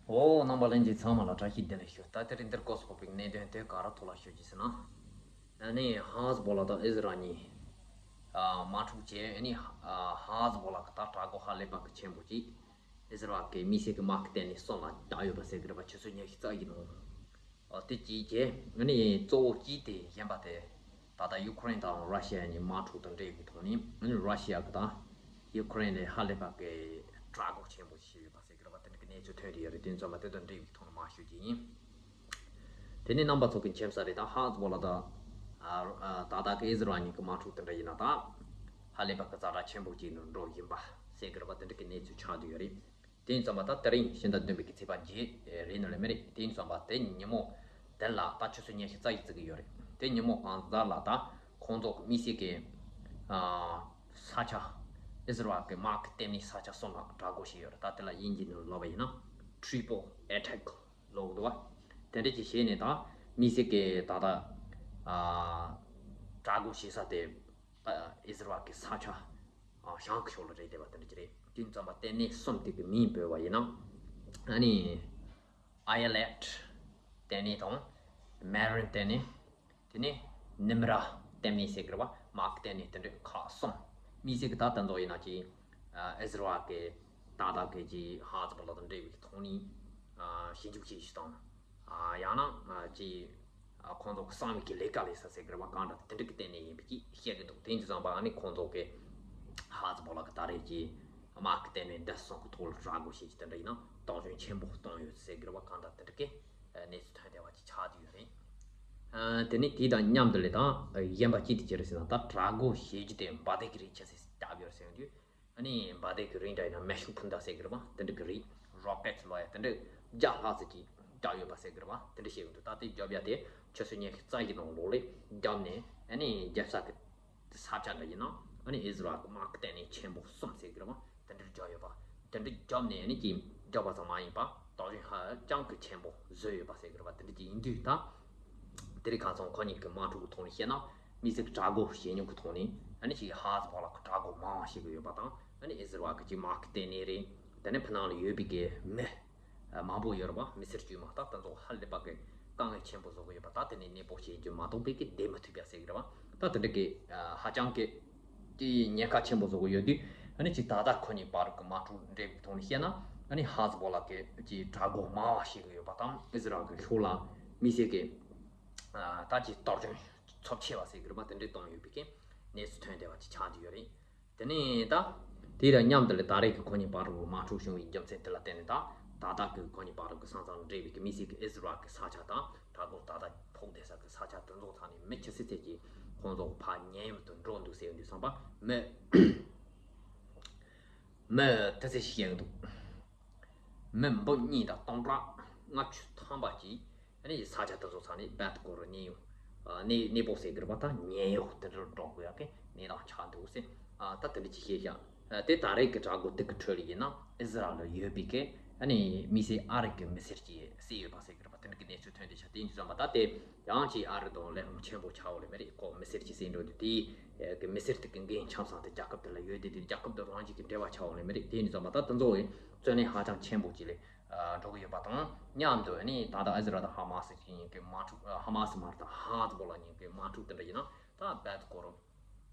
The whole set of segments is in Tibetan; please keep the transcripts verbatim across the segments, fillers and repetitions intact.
ཨོ། རྣམ་པ་ལྷན་རྒྱས་ཚང་མ་ལ་བཀྲ་ཤིས་བདེ་ལེགས་ཞུ། ད་དེ་རིང་འདིར་གོ་སོགས་པའི་གནད་དོན་དེ་ག་ར་ཐོག་ལ་ཞུ་རྒྱུ་ཟེར་ན། ཨ་ནི་ཧ་མ་སི་པོ་ལ་དང་ཨི་ཟི་རལ་གཉིས་ཨ་དམག་འཁྲུག་བྱས། ཨ་ནི་ཧ་མ་སི་པོ་ལ་གི་ད་དྲག་རྒོལ་ཧ་ལས་པ་གི་ཆེན་པོ་ཅིག་ཨི་ཟི་རལ་གི་མི་སེར་གི་དམག་གི་ལྟེ་གནས་གསུམ་ལ་བརྒྱབ་ཡོད་པ་ཟེར་གི་རེད་པ། ཆུ་ཚོད་ཉི་ཤུ་རྩ་བཞི་ནང་། ཨ་དེ་གཅིག་བྱས། ཨ་ནི་གཙོ་བོ་གཅིག་དེ་གཞན་པ་དེ་ད་ལྟ་ཡུ་ཁུ་རེན་དང་ར་ཤི་ཡ་གཉིས་དམག་འཁྲུག་དང་འབྲེལ་བའི་ཐོག་ནས། ཨ་ནི་ར་ཤི་ཡ་གི་དང་ཡུ་ཁུ་རེན་ལ་ཧ་ལས་པ་གི་དྲག་རྒོལ་ཆེན་པོ་བྱས་ཡོད་པ་ཟེར་གི་རེད་པ། དེ་འདྲ་གི་གནས་ཚུལ་ཐོན་བསྡད་ཡོད་རེད། དེ་ཙམ་པ་དེ་དང་འབྲེལ་བའི་ཐོག་ནས་མར་ཞུ་རྒྱུ་ཡིན། དེ་ནས་རྣམ་པ་ཚོ་གི་མཁྱེན་གསལ་རེད། ད་ཧ་མ་སི་པོ་ལ་དང་ཨ་ཨ་ད་ལྟ་གི་ཨི་ཟི་རལ་གཉིས་ཀྱི་དམག་འཁྲུག་དེ་འདྲ་ཡིན་ན། ད་ཧ་ལས་པ་གི་ཛ་དྲག་ཆེན་པོ་ཅིག་ནང་འགྲོ་བཞིན་པ་ཟེར་གི་རེད་པ། དེ་འདྲ་གི་གནས་ཚུལ་ཆགས་བསྡད་ཡོད་རེད། དེ་ཡིན་ཙམ་པ་ད་དེ་རིང་ཕྱི་ཟླ་བདུན་པའི་གི་ཚེས་པ་བརྒྱད་རེད་ནོ་ལེ་མི་རེད། དེ་ཡིན་ཙམ་པ་དེ་ཉིན་མོ་དེ་ལ་ད་ཆུ་ཚོད་ཉི་ཤུ་རྩ་བཞི་བརྩི་གི་ཡོད་རེད། དེ་ཉིན་མོ་གང་ཟག་ལ་ད་ཁོང་ཚོ་གི་མི་སེར་གི་ཨ་ས་ཆ་ཨི་ཟི་རལ་གི་དམག་གི་ལྟེ་གནས་ས་ཆ་གསུམ་ལ་དྲག་རྒོལ་བྱས་ཡོད་རེད། ད་དེ་ལ་དབྱིན་ཇིའི་ནང་ལབ་པ་ཡིན་ན་ཊི་རི་པལ་ཨེ་ཊེག་ལབ་འདུག་བ། དེ་འདྲ་ཅིག་བྱས་ནས་ད་མི་སེར་གི་ད་ལྟ་ཨ་དྲག་རྒོལ་བྱེད་ས་དེ་ད་ཨི་ཟི་རལ་གི་ས་ཆ་ཨ་བྱང་གི་ཕྱོགས་ལ་རེད་བསྡད་པ་དེ་འདྲ་ཅིག་རེད། དེ་ཙམ་པ་ལྟེ་གནས་གསུམ་དེ་གི་མིང་བོས་པ་ཡིན་ན། ཨ་ནི་ཨ་ཡ་ལེཊ་ལྟེ་གནས་དང་མེ་རིན་ལྟེ་གནས། དེ་ནས་ནིམ་ར་ལྟེ་གནས་ཟེར་གི་རེད་པ། དམག་གི་ལྟེ་གནས་དེ་འདྲ་ཁག་གསུམ། མི་སེར་གི་ད་དེ་ཚོ་ཡིན་ན་ཅིག་ཨ་ཨི་ཟི་རལ་གི་ད་ལྟ་གི་ཅིག་ཧ་མ་སི་པོ་ལ་དང་འབྲེལ་བའི་ཐོག་ནས་ཨ་ཞིབ་འཇུག་བྱེད་ཤུགས་དང་། ཨ་ཡང་ན་ཨ་ཅིག་ཨ་ཁོང་ཚོ་གི་གསང་བའི་གི་ལས་ཀ་ལས་ས་ཟེར་གི་རེད་པ། གང་འདྲ་དེ་འདྲ་གི་ལྟེ་གནས་ཡིན་པའི་ཅིག་བཤད་གི་འདུག་དེ་ཡིན་དུས་ཙམ་པ་ཨ་ནི་ཁོང་ཚོ་གི་ཧ་མ་སི་པོ་ལ་གི་ད་རེས་ཀྱི་དམག་གི་ལྟེ་གནས་འདི་གསུམ་གི་ཐོག་ལ་དྲག་རྒོལ་བྱེད་ཀྱི་དེ་འདྲ་ཡིན་ན་དོགས་ཟོན་ཆེན་པོ་གཏོང་ཡོད་ཟེར་གི་རེད་པ། གང་འདྲ་དེ་འདྲ་གི་གནས་ཚུལ་ཐོན་བསྡད་པ་ཅིག་ཆགས་བསྡད་ཡོད་རེད། ཨ་དེ་ནས་དེ་དང་མཉམ་དུ་ལས་ད་གཞན་པ་ཅི་དེ་ཅི་རེད་ཟེར་ན། ད་དྲག་རྒོལ་བྱེད་རྒྱུ་དེ་འབའ་ཐང་གི་རིགས་ཆ་ཟིག་བརྒྱབ་ཡོད་ཟེར་དུས། ཨ་ནི་འབའ་ཐང་གི་རིགས་འདྲ་ཡིན་ན་མེ་ཤུགས་འཕུར་མདའ་ཟེར་གི་རེད་པ། དེ་འདྲ་གི་རིགས་རོ་ཀེ་ཊི་ལབ་ཡ་དེ་འདྲ་བརྒྱ་ལྷག་ཙམ་ཅིག་བརྒྱབ་ཡོད་པ་ཟེར་གི་རེད་པ། དེ་འདྲ་བཤད་གི་འདུག་ད་དེ་བརྒྱབ་ཡ་དེ་ཆུ་ཚོད་ཉི་ཤུ་རྩ་བཞི་ནང་ལོགས་ལ་བརྒྱབ་ནས། ཨ་ནི་རྒྱབ་ས་གི་ས་ཆ་འདྲ་ཡིན་ན་ཨ་ནི་ཨི་ཟི་རལ་གི་དམག་གི་ལྟེ་གནས་ཆེན་པོ་གསུམ་ཟེར་གི་རེད་པ། དེ་འདྲ་བརྒྱབ་ཡོད་པ། དེ་འདྲ་བརྒྱབ་ནས་ཨ་ནི་ཅིག་བརྒྱབ་པ་ཙམ་མ་ཡིན་པ་དོགས་ཟོན་ཧ་ཅང་གི་ཆེན་པོ་བཟོས་ཡོད་པ་ཟེར་གི་རེད་པ། དེ་འདྲ་ཅིག་ཡིན་དུས་ད་དེ་རིང་ཁ་སང་ཁོ་གཉིས་ཀྱི་དམག་འཁྲུག་གི་ཐོག་ནས་བཤད་ན། མི་སེར་གྱི་དྲག་རྒོལ་བྱེད་མྱོང་གི་ཐོག་ནས་ཨ་ནི་ཅིག་ཧ་མ་སི་པོ་ལ་གི་དྲག་རྒོལ་མང་བ་བྱེད་གི་ཡོད་པ་དང་། ཨ་ནི་ཨི་ཟི་རལ་གི་ཅིག་དམག་གི་ལྟེ་གནས་རེད། དེ་ནས་ཕ་ནང་ལ་ཡོད་པའི་གི་མི་མང་པོ་ཡོད་རེད་པ། མི་སེར་དཀྱུས་མ་ད་དེ་ཚོ་ཧ་ལས་པ་གི་དཀའ་ངལ་ཆེན་པོ་བཟོ་གི་ཡོད་པ། ད་དེ་ནས་གནས་སྤོ་བྱེད་རྒྱུ་མ་གཏོགས་པའི་གི་བསྡད་མི་ཐུབ་པ་ཟེར་གི་རེད་པ། ད་དེ་འདྲ་གི་ཧ་ཅང་གི་དེ་ཉེན་ཁ་ཆེན་པོ་བཟོ་གི་ཡོད་དུས། ཨ་ནི་ཅིག་ད་ལྟ་ཁོ་གཉིས་བར་གི་དམག་འཁྲུག་འབྲེལ་བའི་ཐོག་ནས་བཤད་ན། ཨ་ནི་ཧ་མ་སི་པོ་ལ་གི་ཅིག་དྲག་རྒོལ་མང་བ་བྱེད་གི་ཡོད་པ་དང་། ཨི་ཟི་རལ་གི་ཕྱོགས་ལ་མི་སེར་གི་ཨ་ད་ཅིག་གཏོར་སྐྱོན་ཚབས་ཆེ་བ་ཟེར་གི་རེད་པ། དེ་འདྲ་བཏང་ཡོད་པའི་གི་གནས་ཚུལ་ཐོན་བསྡད་པ་ཅིག་ཆགས་བསྡད་ཡོད་རེད། དེ་ནས་ད་དེ་དང་མཉམ་དུ་ལ་ད་རེས་ཀྱི་ཁོ་གཉིས་བར་དུ་དམག་འཁྲུག་བྱུང་བའི་རྒྱུ་མཚན་དེ་ལ་བརྟེན་ནས། ད་ད་ལྟ་གི་ཁོ་གཉིས་བར་དུ་གི་ས་མཚམས་འབྲེལ་བའི་གི་མི་སེར་གི་ཨི་ཟི་རལ་གི་ས་ཆ་དང་དྲག་རྒོལ་ད་ལྟ་ཕོག་བསྡད་ས་གི་ས་ཆ་དེ་ཚོ་ཚང་ནས་མི་ཁྱི་སི་ཚད་ཀྱིས་ཁོང་ཚོ་ཕར་ཉེན་གཡོལ་དུ་འགྲོ་འདུག་ཟེར་དུས་ཙམ་པ། མི་མི་དེ་ཚོས་བཤད་གི་འདུག་མི་འབུམ་གཉིས་དང་སྟོང་ཕྲག་ལྔ་བཅུ་ཐམ་པ་ཅིག་ཨ་ནི་ས་ཆ་དེ་ཚོ་ཚང་ནས་རྦད་དེ་སྐོར་གནས་ཡོང་། ཨ་གནས་གནས་སྤོ་ཟེར་གི་རེད་པ། ད་ཉེན་གཡོལ་དེ་འདྲ་འགྲོ་དགོས་ཡག་གི་གནས་སྟངས་ཆགས་འདུག་ཟེར། ཨ་ད་དེ་འདྲ་ཅིག་བཤད་ཤག་ཨ་དེ་ད་རེས་ཀྱི་དྲག་རྒོལ་དེ་གི་ཁྲོད་ལ་ཡིན་ན་ཨི་ཟི་རལ་ལ་ཡོད་པའི་གི་ཨ་ནི་མི་སེར་ཨ་རི་གི་མི་སེར་ཅིག་བསད་ཡོད་པ་ཟེར་གི་རེད་པ། དེ་འདྲ་གི་གནས་ཚུལ་ཐོན་བསྡད་ཤག་དེ་ཡིན་དུས་ཙམ་པ་ད་དེ་ཡང་ཅིག་ཨ་རི་དང་ཀླད་ཁོང་ཆེན་པོ་ཆགས་ཡོད་ལེ་མི་རེད། ཁོ་མི་སེར་ཅིག་བསད་འགྲོ་དུས་དེའི་གི་མི་སེར་དེ་གི་འགན་ཆ་ཚང་དེ་རྒྱལ་ཁབ་དེ་ལ་ཡོད་དེ། དེ་རྒྱལ་ཁབ་དང་རང་བཞིན་གི་འབྲེལ་བ་ཆགས་ཡོད་ལེ་མི་རེད། དེ་ཡིན་དུས་ཙམ་པ་ད་དེ་ཚོ་བའི་བརྩོན་ལེན་ཧ་ཅང་ཆེན་པོ་ཅིག་ལ་ཨ་འགྲོ་གི་ཡོད་པ་དང་མཉམ་དུ། ཨ་ནི་ད་ལྟ་ཨི་ཟི་རལ་དང་ཧ་མ་སི་གཉིས་ཀྱི་དམག་འཁྲུག་ཨ་ཧ་མ་སི་མ་རེད། ད་ཧ་མ་སི་པོ་ལ་གཉིས་ཀྱི་དམག་འཁྲུག་དེ་འདྲ་ཡིན་ན་ད་རྦད་དེ་སྐོར་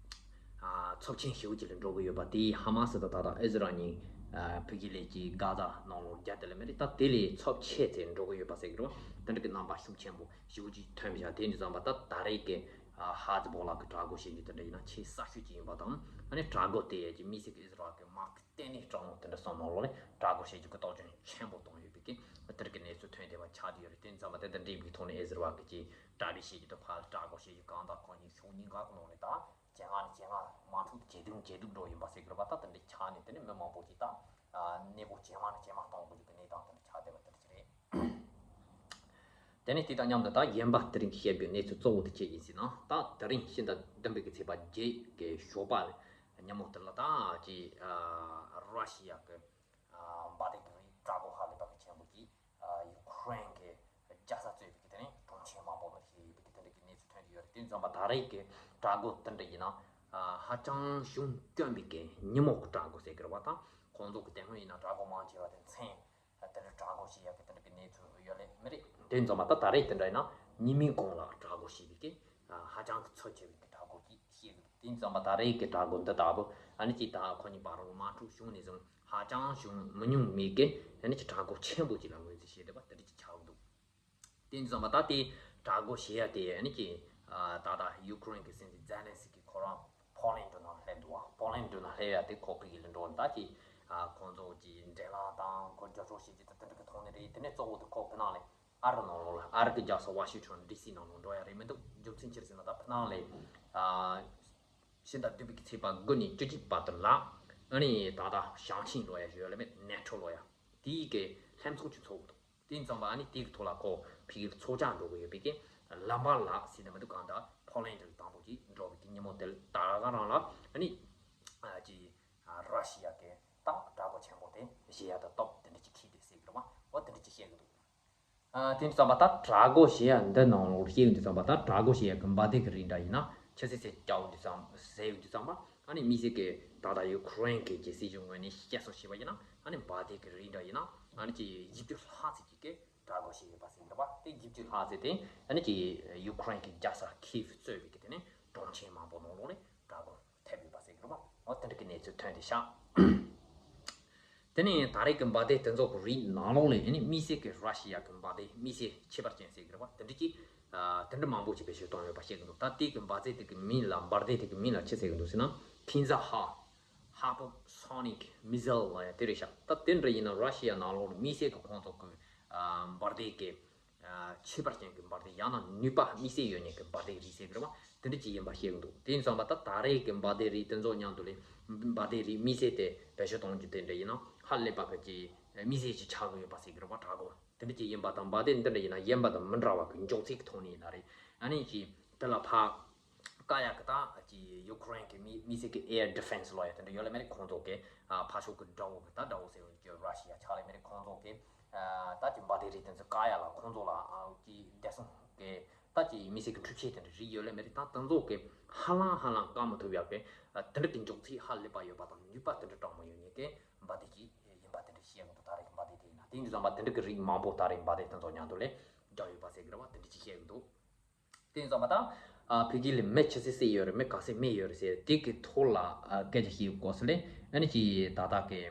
ཨ་ཚབས་ཆེན་ཞེ་པོ་ཅིག་ལ་འགྲོ་གི་ཡོད་པ། དེ་ཧ་མ་སི་དང་ད་ལྟ་ཨི་ཟི་རལ་གཉིས་ཨ་ཕ་གི་ལ་ཅིག་གྷ་ཛ་ནང་ལོགས་རྒྱབ་དེ་ལེ་མི་རེད། ད་དེ་ལས་ཚབས་ཆེ་ཚེ་འགྲོ་གི་ཡོད་པ་ཟེར་གི་རེད་པ། དེ་འདྲ་གི་རྣམ་པ་ཤུགས་ཆེན་པོ་ཞེ་པོ་ཅིག་ཐོན་བཞག་དེ་ཡིན་དུས་ཙམ་པ་ད་ད་རེས་ཀྱི་ཨ་ཧ་མ་སི་པོ་ལ་གི་དྲག་རྒོལ་བྱེད་རྒྱུ་དེ་འདྲ་ཡིན་ན་ཆེས་གསར་ཤོས་ཅིག་ཡིན་པ་དང་། ཨ་ནི་དྲག་རྒོལ་དེ་ཡས་ཀྱི་མི་སེར་གི་ཨི་ཟི་རལ་གི་དམག་གི་ལྟེ་གནས་སྐྲག་སྣང་དེ་འདྲ་སོང་ནང་ལོགས་ནས་དྲག་རྒོལ་བྱེད་རྒྱུ་གི་དོགས་ཟོན་ཆེན་པོ་བཏང་ཡོད་པའི་གི་དེར་གི་གནས་ཚུལ་ཐོན་བསྡད་པ་ཆགས་བསྡད་ཡོད་རེད། དེ་ཙམ་པ་དེ་དང་འབྲེལ་བའི་ཐོག་ནས་ཨི་ཟི་རལ་གི་ཅིག་གྲ་སྒྲིག་བྱེད་རྒྱུ་དང་། ཕར་དྲག་རྒོལ་བྱེད་རྒྱུ་གང་ལྟར་ཁོ་གཉིས་ཕྱོགས་གཉིས་ཀ་གི་ནང་ནས་ད་ཇེ་ངན་ནས་ཇེ་ངན། དམག་འཁྲུག་ཇེ་སྡུག་ཇེ་སྡུག་འགྲོ་ཡིན་པ་ཟེར་གི་རེད་པ། ད་དེ་འདྲ་ཆགས་ནས་དེ་ནས་མི་མང་པོ་ཅིག་ད་གནས་སྤོ་ཇེ་མང་ནས་ཇེ་མང་གཏོང་དགོས་རྒྱུ་གི་གནས་སྟངས་དེ་འདྲ་ཆགས་བསྡད་པ་དེ་འདྲ་ཅིག་རེད། དེ་ནས་དེ་དང་མཉམ་དུ་ད་གཞན་པ་དེ་རིང་བཤད་རྒྱུའི་གནས་ཚུལ་གཙོ་བོ་དེ་ཅི་ཡིན་ཟེར་ན། ད་དེ་རིང་ཕྱི་ཟླ་བདུན་པའི་གི་ཚེས་པ་བརྒྱད་ཀྱི་ཞོགས་པ་ཉིན་མོ་དེ་ལ་ད་ཅིག་ཨ་ར་ཤི་ཡ་གི་ཨ་འབའ་ཐང་གི་རིགས་དྲག་པོ་ཧ་ལས་པ་གི་ཆེན་པོ་ཅིག་ཨ་ཡུ་ཁུ་རེན་གི་རྒྱལ་ས་གཙོས་པའི་གི་དེ་ནས་གྲོང་ཁྱེར་མང་པོ་ལ་བྱས་ཡོད་པའི་གི་དེ་འདྲ་གི་གནས་ཚུལ་ཐོན་གྱི་ཡོད་རེད། དེ་ཙམ་པ་ད་རེས་ཀྱི་དྲག་རྒོལ་དེ་འདྲ་ཡིན་ན་ཨ་ཧ་ཅང་གཞུང་དཀོན་པའི་གི་ཉིན་མོ་གི་དྲག་རྒོལ་ཟེར་གི་རེད་པ། ད་ཁོང་ཚོ་གི་དེ་སྔོན་ཡིན་ན་དྲག་རྒོལ་མང་ཆེ་བ་དེ་མཚན་དེ་འདྲ་དྲག་རྒོལ་བྱེད་ཡག་གི་དེ་ དེ་ཙམ་པ་ད་ད་རེས་དེ་འདྲ་ཡིན་ན་ཉི་མའི་གུང་ལ་དྲག་རྒོལ་བྱས་པའི་གི་ཧ་ཅང་གི་ཚབས་ཆེ་བའི་གི་དྲག་རྒོལ་ཅིག་བྱས་ཀྱི་འདུག་དེ་ཙམ་པ་ད་རེས་ཀྱི་དྲག་རྒོལ་འདི་ལྟ་བུ་ཨ་ནི་ཅིག་ད་ཁོ་གཉིས་བར་ལ་དམག་འཁྲུག་བྱུང་ནས་བཟུང་ཧ་ཅང་བྱུང་མི་མྱོང་མེད་ཀི་ཨ་ནི་ཅིག་དྲག་རྒོལ་ཆེན་པོ་ཅིག་ལ་ངོས་འཛིན་བྱས་བསྡད་པ་དེ་འདྲ་ཅིག་ཆགས་ཀྱི་འདུག་དེ་ཙམ་པ་ད་དེ་དྲག་རྒོལ་བྱེད་ཡ་དེ་ཨ་ནི་ཅིག་ད་ལྟ་ཡུ་ཀེ་རེན་གྱི་སྲིད་འཛིན་ཛེ་ལན་སི་ཀི་ཁོ་རང་པོ་ལན་འགྲོ་ནང་སླེབས་འདུག་བ། པོ་ལན་འགྲོ་ནང་སླེབས་ཡ་དེ་ཁོ་ཕ་གི་ལ་འགྲོ་ད་ཅིག་ཁོང་ཚོ་ཅིག་འབྲེལ་ལམ་དང་ཁོ་རྒྱབ་སྐྱོར་བྱེད་རྒྱུ་དེ་དེ་འདྲ་གི་ཐོག་ནས་རེད། དེ་ནས་གཙོ་བོ་དེ་ཁོ་ཕ་ནང་ལ་ཨ་རི་ནང་ལོགས་ལ་ཨ་རི་གི་རྒྱལ་ས་ཝ་ཤིང་ཊོན་ཌི་སི་ནང་ལོགས་འགྲོ་ཡ་རེད་མི་འདུག་རྒྱུ་མཚན་ཅི་རེད་ཟེར་ན་ད་ཕ་ནང་ལ་ཕྱི་ཟླ་བདུན་པའི་ཚེས་པ་དགུ་ནས་བཅུ་གཅིག་བར་དུ་ལ་ཨ་ནི་ད་ལྟ་ཞང་ཆིང་ལབ་ཡ་ཞིག་ཡོད་ལ་མེད་ནེ་ཊོ་ལབ་ཡ་དེའི་གི་ལྷན་ཚོགས་ཅིག་ཚོགས་ཀྱི་འདུག་དེ་ཙམ་པ་ཨ་ནི་དེའི་གི་ཐོག་ལ་ཁོ་ཕ་གིར་ཚོགས་བཅར་འགྲོ་གི་ཡོད་པའི་གི་ལམ་བར་ལ་ཟེར་ནས་མི་འདུག་གང་ལྟར་པོ་ལན་འགྲོ་དང་པོ་ཅིག་འགྲོ་བའི་གི་ཉིན་མོ་དེ་ད་ག་རང་ལ་ཨ་ནི་ཅིག་ར་ཤི་ཡ་གི་ད་དྲག་པོ་ཆེན་པོ་དེ་བཞེས་ཡ་ད་སྟོབས་དེ་འདྲ་ཅིག་ཁྱེར་ཏེ་ཟེར་གི་རེད་བ། འོ་དེ་འདྲ་ཅིག་བཤད་གི་འདུག་ཨ། དེ་འདྲ་ཙམ་པ་ད་དྲག་རྒོལ་བྱེད་ཡ་འདི་ནང་ལོགས་བཤད་ཡོང་དུས་ཙམ་པ་ད་དྲག་རྒོལ་བྱེད་ཡ་གི་འབར་མདེལ་གི་རིགས་འདྲ་ཡིན་ན་ཆི་ཟེར་ཟེར་རྒྱག་ཡོང་དུས་ཙམ་ཟེར་ཡོང་དུས་ཙམ་པ་ཨ་ནི་དམིགས་བསལ་གི་ད་ལྟ་ཡུ་ཀེ་རེན་གི་རྒྱལ་སྲིད་གཞུང་ངོས་ནས་བཤད་སོང་བྱས་པ་ཡིན་ན་ཨ་ནི་འབར་མདེལ་གི་རིགས་འདྲ་ཡིན་ན་ཨ་ནི་ཅིག་བཞི་བཅུ་ལྷག་ཙམ་ཅིག་གི་དྲག་རྒོལ་བྱས་ཡོད་པ་ཟེར་གི་རེད་པ། དེ་བཞི་བཅུ་ལྷག་ཙམ་དེ་ཨ་ནི་ཅིག་ཡུ་ཀེ་རེན་གི་རྒྱལ་ས་ཁིབ་གཙོས་པའི་གི་དེ་ནས་གྲོང་ཁྱེར་མང་པོ་ནང་ལོགས་ནས་དྲག་རྒོལ་ཐེབས་ཡོད་པ་ཟེར་གི་རེད་པ། འོ་དེ་འདྲ་གི་གནས་ཚུལ་ཐོན་ཏེ་ཤག་དེ་ནས་ད་རེས་ཀྱི་འབར་མདེལ་དེ་ཚོ་གི་རིགས་ནང་ལོགས་ལས་ཨ་ནི་དམིགས་བསལ་གྱི་ར་ཤི་ཡ་གི་འབར་མདེལ་དམིགས་བསལ་ཁྱད་པར་ཅན་ཟེར་གི་རེད་པ། དེ་འདྲ་གི་དེ་འདྲ་མང་པོ་ཅིག་བེད་སྤྱོད་བཏང་ཡོད་པ་བཤད་གི་འདུག་ད་དེ་གི་འབར་མདེལ་དེ་གི་མིང་ལ་འབར་མདེལ་དེ་གི་མིང་ལ་ཆི་ཟེར་གི་འདུག་ཟེར་ན་ཁིན་ཛ་ཧ་Hypersonic Missile ལབ་ཡ་དེ་རེད་ཤག་ད་དེ་འདྲ་ཡིན་ན་ར་ཤི་ཡ་ནང་ལོགས་ལ་དམིགས་བསལ་གྱི་ཁོང་ཚོ་གི་འབར་མདེལ་གི་ཁྱད་པར་ཅན་གྱི་འབར་མདེལ་ཡང་ན་ནུས་པ་དམིགས་བསལ་ཡོད་མཁན་གྱི་འབར་མདེལ་རིགས་ཟེར་གི་རེད་བ། དེ་འདྲ་ཅིག་ཡིན་པ་བཤད་གི་འདུག་དེ་ཡིན་ཙང་པ་ད་ད་རེས་ཀྱི་འབར་མདེལ་རིགས་དེ་ཚོ་མཉམ་དུ་ལས་འབར་མདེལ་རིགས་དམིགས་བསལ་དེ་བེད་སྤྱོད་གཏོང་རྒྱུ་དེ་འདྲ་ཡིན་ན་ཧ་ལས་པ་གི་ཅིག་དམིགས་བསལ་ཅིག་ཆགས་གི་ཡོད་པ་ཟེར་གི་རེད་བ། དྲག་རྒོལ་དེ་འདྲ་ཅིག་ཡིན་པ་དང་འབར་མདེལ་འདི་འདྲ་ཡིན་ན་གཞན་པ་དང་མི་འདྲ་བ་གི་མགྱོགས་ཚད་ཀྱི་ཐོག་ནས་ཡིན་ན་རེད། ཨ་ནི་ཅིག་དེ་ལ་ཕར་བཀག་ཡག་གི་ད་ཅིག་ཡུ་ཀེ་རེན་གྱི་མི་དམིགས་བསལ་གྱི་air defense ལབ་ཡ་དེ་འདྲ་ཡོད་ལ་མེད་རེད། ཁོང་ཚོ་གི་ཕར་ཕྱོགས་གི་དགྲ་བོ་གི་ད་དགྲ་བོ་ཟེར་བ་ཅིག་ར་ཤི་ཡ་ཆགས་ལ་མེད་རེད། ཁོང་ཚོ་གི་ད་ཅིག་འབར་མདེལ་རིགས་དེ་ཚོ་བཀག་ཡ་ལ་ཁོང་ཚོ་ལ་ཨ་ཅིག་བདེ་སྲུང་གི་ད་ཅིག་དམིགས་བསལ་གྱི་འཕྲུལ་ཆས་དེ་འདྲ་རིགས་ཡོད་ལ་མེད་རེད། ད་དེ་ཚོ་གི་ཧ་ལམ་ཧ་ལམ་བཀག་མི་ཐུབ་ཡག་གི་དེ་འདྲ་གི་མགྱོགས་ཚད་ཧ་ལས་པ་ཡོད་པ་དང་ནུས་པ་དེ་འདྲ་དྲག་མོ་ཡོད་མཁན་གྱི་འབར་མདེལ་ཅིག་ཡིན་པ་དེ་འདྲ་བཤད་གི་འདུག་ད་རེས་ཀྱི་འབར་མདེལ་དེ་ཡིན་ན་དེ་ཡིན་དུས་ཙམ་པ་དེ་འདྲ་གི་རིགས་མང་པོ་ད་རེས་འབར་མདེལ་དེ་ཚོ་མཉམ་དུ་ལས་བསྒྲགས་ཡོད་པ་ཟེར་གི་རེད་བ། དེ་འདྲ་ཅིག་བཤད་གི་འདུག་དེ་ཡིན་ཙང་མ་ད། ཨ། ཕ་གི་ལ་མི་ཆི་ཟིག་བསད་ཡོད་རེད། མི་ག་ཚོད་རྨས་ཡོད་རེད་ཟེར་དེ་གི་ཐོག་ལ་ཨ་སྐད་ཆ་བཤད་དགོས་ས་ལས་ཨ་ནི་ཅིག་ད་ལྟ་གི་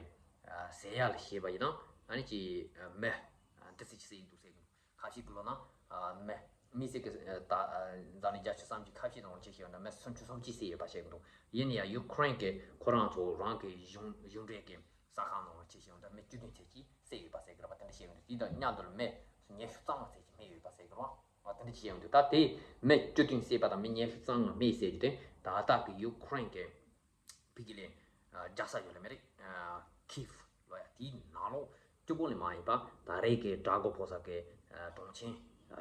ཨ་ཟེར་ཡག་ལ་བཤད་པ་ཡིན་ན་ཨ་ནི་ཅིག་ཨ་མི་ཨ་འདི་ཚོད་ཅིག་བསད་ཡོད་འདུག་ཟེར་གི་འདུག་ཁ་ཤས་ཀྱི་ལོ་ན་ཨ་མི་དམིགས་བསལ་གི་ཨ་ད་ཨ་འཛམ་གླིང་རྒྱལ་ཁབ་བསམ་གྱིས་ཁ་ཤས་ནང་ལ་ཅི་ཞིག་ཡོད་ན་མི་སུམ་ཅུ་སོ་གཅིག་བསད་ཡོད་པ་བཤད་གི་འདུག་ཡིན་ན་ཡང་ཡུ་ཀེ་རེན་གི་ཁོ་རང་ཚོ་རང་གི་གཞུང་གཞུང་འབྲེལ་གི་ས་ཁང་ནང་ལ་ཅི་ཞིག་ཡོད་ན་མི་བཅུ་བདུན་ཚོད་ཅིག་བསད་ཡོད་པ་ཟེར་གི་རེད་པ། དེ་འདྲ་བཤད་ཡོད་འདུག་དེ་དང་མཉམ་དུ་ལ་མི་ཉི་ཤུ་རྩ་ལྔ་ཚོད་ཅིག་རྨས་ཡོད་པ་ཟེར་གི་རེད་པ། ཨ་དེ་འདྲ་ཅིག་བཤད་ཡོང་དུས་ད་དེ་མི་བཅུ་བདུན་བསད་པ་དང་མི་ཉི་ཤུ་རྩ་ལྔ་རྨས་ཟེར་རྒྱུ་དེ་ད་ལྟ་གི་ཡུ་ཀེ་རེན་གྱི་ཕ་གི་ལ་རྒྱལ་ས་ཡོད་ལ་མེད་རེད། ཁིབ་ལབ་ཡ་དེའི་ནང་ལོགས་གཅིག་པོ་ནས་མ་ཡིན་པ་ད་རེས་ཀྱི་དྲག་རྒོལ་ཕོག་ས་གི་གྲོང་ཁྱེར་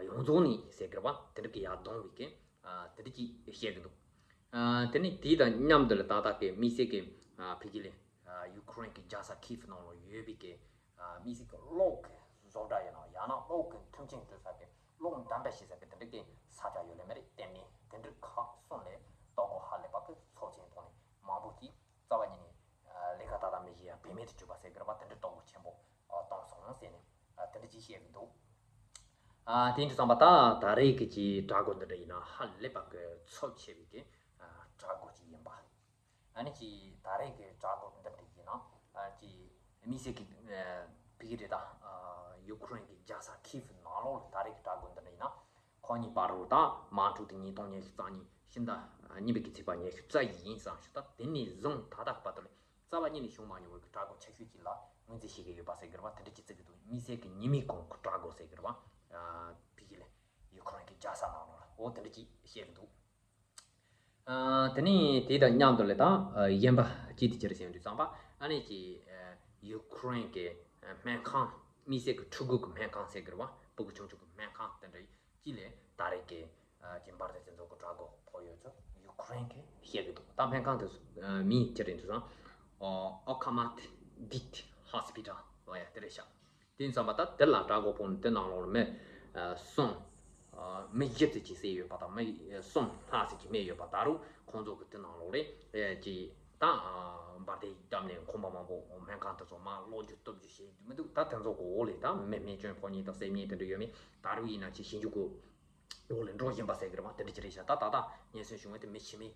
ཡོངས་རྫོགས་ནས་ཟེར་གི་རེད་པ། དེ་འདྲ་གི་ཡར་བསྡོམས་པའི་གི་དེ་འདྲ་ཅིག་བཤད་གི་འདུག་དེ་ནས་དེ་དང་མཉམ་དུ་ལ་ད་ལྟ་གི་དམིགས་བསལ་གི་ཕ་གི་ལ་ཡུ་ཀེ་རེན་གྱི་རྒྱལ་ས་ཁིབ་ནང་ལོགས་ཡོད་པའི་གི་དམིགས་བསལ་གྱི་གློག་གི་བཟོ་གྲྭ་ཡིན་ནའང་ཡང་ན་གློག་གི་མཐུན་རྐྱེན་སྤྲོད་ས་གི་གློག་འགྲེམས་སྤེལ་བྱེད་ས་གི་དེ་འདྲ་གི་ས་ཆ་ཡོད་ལེ་མེད་རེད། དེ་མིན་དེ་འདྲ་ཁག་གསུམ་ལས་ལྟོ་གོས་ཧ་ལས་པ་གི་ཚོགས་ཆེན་ཐོག་ནས་མང་པོ་ཅིག་རྩ་བ་ཉིད་ནས་ལས་ཀ་ཏག་ཏག་མི་བྱེད་ཡ་བེད་མེད་དུ་གྱུར་པ་ཟེར་གི་རེད་པ། དེ་འདྲ་ལྟོ་གོས་ཆེན་པོ་བཏང་སོང་ཟེར་ནས་དེ་འདྲ་ཅིག་བཤད་གི་འདུག་དེ་འདྲ་ཙམ་པ་ད་ད་རེས་ཀྱི་ཅིག་དྲག་རྒོལ་འདི་འདྲ་ཡིན་ན་ཧ་ལས་པ་གི་ཚབས་ཆེ་བའི་གི་དྲག་རྒོལ་ཅིག་ཡིན་པ། ཨ་ནི་ཅིག་ད་རེས་ཀྱི་དྲག་རྒོལ་འདི་འདྲ་ཡིན་ན་ཨ་ཅིག་དམིགས་བསལ་གྱི་ཨ་ཕ་གི་རེད་ད། ཨ་ཡུ་ཀེ་རེན་གྱི་རྒྱལ་ས་ཁིབ་ནང་ལོགས་ལ་ད་རེས་ཀྱི་དྲག་རྒོལ་འདི་འདྲ་ཡིན་ན་ཁོ་གཉིས་བར་རུ་ད་དམག་འཁྲུག་དེ་ཉིས་སྟོང་ཉི་ཤུ་རྩ་གཉིས་ཕྱི་ཟླ་གཉིས་པའི་གི་ཚེས་པ་ཉི་ཤུ་རྩ་བཞི་ཡིན་བསམ་ཞུ། ད་དེ་ནས་བཟུང་ད་ལྟ་བར་དུ་ལ་རྩ་བ་ཉིད་ནས་བྱུང་མ་མྱོང་བའི་གི་དྲག་རྒོལ་ཆེ་ཤོས་ཅིག་ལ་ངོས་འཛིན་བྱེད་ཀྱི་ཡོད་པ་ཟེར་གི་རེད་པ། དེ་འདྲ་ཅིག་བརྩི་གི་འདུག་དམིགས་བསལ་གྱི་ཉི་མའི་གུང་གི་དྲག་རྒོལ་ཟེར་གི་རེད་པ། ཨ་ཕ་གི་ལ་ཡུ་ཀེ་རེན་གྱི་རྒྱལ་ས་ནང་ལོགས་ལ་འོ་དེ་འདྲ་ཅིག་བཤད་གི་འདུག་ཨ་དེ་ནས་དེ་དང་མཉམ་དུ་ལས་ད་ཨ་གཞན་པ་ཅིག་དེ་ཅི་རེད་ཟེར་དུས་ཙམ་པ་ཨ་ནི་ཅིག་ཨ་ཡུ་ཀེ་རེན་གྱི་ཨ་སྨན་ཁང་དམིགས་བསལ་གྱི་ཕྲུ་གུ་གི་སྨན་ཁང་ཟེར་གི་རེད་པ། ཕྲུ་གུ་ཆུང་ཆུང་གི་སྨན་ཁང་དེ་འདྲ་ཅིག་ལ་ད་རེས་ཀྱི་ཨ་ཅིག་འབར་མདེལ་དེ་ཚོ་གི་དྲག་རྒོལ་ཕོག་ཡོད་ཚུལ་ཡུ་ཀེ་རེན་གྱིས་བཤད་གི་འདུག་ད་སྨན་ཁང་དེ་ཚོ་ཨ་མིང་ཅི་རེད་འདུག་ཟེར་ན་ཨོ་ཨོ་ཁ་མ་ཏི་ཌིག་ཧོ་སི་པི་ཊལ་ལབ་ཡ་དེ་རེད་ཤག་དེ་ཙམ་པ་ད་དེ་ལ་དྲག་རྒོལ་ཕོག་ནས་དེ་ནང་ལོགས་ལ་མི་ཨ་གསུམ་ཨ་མི་བཞི་ཙམ་ཅིག་བསད་ཡོད་པ་དང་མི་གསུམ་ལྷག་ཙམ་ཅིག་རྨས་ཡོད་པ། ད་རུང་ཁོང་ཚོ་གི་དེ་ནང་ལོགས་ལ་ཨ་ཅིག་ ད་འབར་མདེལ་བརྒྱབ་ནས་ཁང་པ་མང་པོ་སྨན་ཁང་དེ་ཚོ་མར་སློག་རྒྱུ་གཏུབ་རྒྱུ་བྱེད་རྒྱུ་མི་འདུག་ད་དེ་ཚོ་གི་འོག་ལ་ད་མི་རྨས་སྐྱོན་ཕོག་མཁན་དང་བསད་མཁན་དེ་འདྲ་ཡོད་མེད་ད་རུང་ཡིན་ན་ཅིག་ཞིབ་འཇུག་གི་འོག་ལ་འགྲོ་བཞིན་པ་ཟེར་གི་རེད་བ། དེ་འདྲ་ཅིག་རེད་ཤག་ད་ད་ལྟ་ཉེན་ཟོན་བྱུང་བ་དེ་མི་ཤི་མི་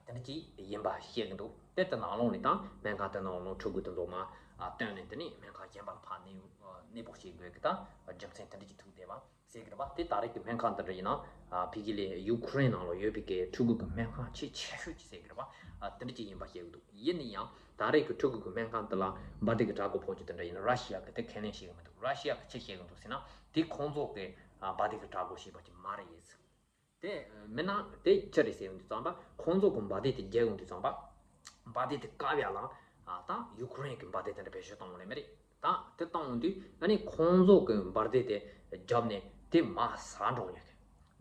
དེ་འདྲ་ཅིག་ཡིན་པ་བཤད་གི་འདུག་དེ་དེ་ནང་ལོགས་ནས་ད་སྨན་ཁང་དེ་ནང་ལོགས་ཕྲུ་གུ་དེ་ཚོ་མར་བཏོན་ནས་དེ་ནས་སྨན་ཁང་གཞན་པ་ལ་ཕར་གནས་གནས་སྤོ་བྱེད་དགོས་གི་ད་རྒྱུ་མཚན་དེ་འདྲ་ཅིག་ཐུག་བསྡད་པ། ཟེར་གི་རེད་པ། དེ་ད་རེས་ཀྱི་སྨན་ཁང་དེ་འདྲ་ཡིན་ན་ཨ་ཕ་གི་ལ་ཡུ་ཀེ་རེན་ནང་ལ་ཡོད་པའི་གི་ཕྲུ་གུ་གི་སྨན་ཁང་ཆེས་ཆེ་ཤོས་ཅིག་ཟེར་གི་རེད་པ། ཨ་དེ་འདྲ་ཅིག་ཡིན་པ་བཤད་གི་འདུག་ཡིན་ན་ཡང་ད་རེས་ཀྱི་ཕྲུ་གུ་གི་སྨན་ཁང་དེ་ལ་འབར་མདེལ་གི་དྲག་རྒོལ་ཕོག་རྒྱུ་དེ་འདྲ་ཡིན་ན་ར་ཤི་ཡ་གི་དེ་ཁས་ལེན་བྱེད་གི་མི་འདུག་ར་ཤི་ཡ་གི་ཅི་བཤད་གི་འདུག་ཟེར་ན་དེ་ཁོང་ཚོ་གི་ཨ་འབར་མདེལ་གི་དྲག་རྒོལ་བྱས་པ་ཅིག་མ་རེད་ཟེར། དེ་མིན་ན་དེ་ཅི་རེད་ཟེར་ཡོང་དུས་ཙམ་པ་ཁོང་ཚོ་གི་འབར་མདེལ་དེ་རྒྱག་ཡོང་དུས་ཙམ་པ་འབར་མདེལ་དེ་བཀག་ཡ་ལ་ཨ་ད་ཡུ་ཀེ་རེན་གི་འབར་མདེལ་དེ་འདྲ་བེད་སྤྱོད་གཏོང་ཡོང་ལེ་མི་རེད། ད་དེ་བཏང་ཡོང་དུས་ཨ་ནི་ཁོང་ཚོ་གི་འབར་མདེལ་དེ་བརྒྱབ་ནས་དེ་མར་ཟག་འགྲོ་ཡོད་གི།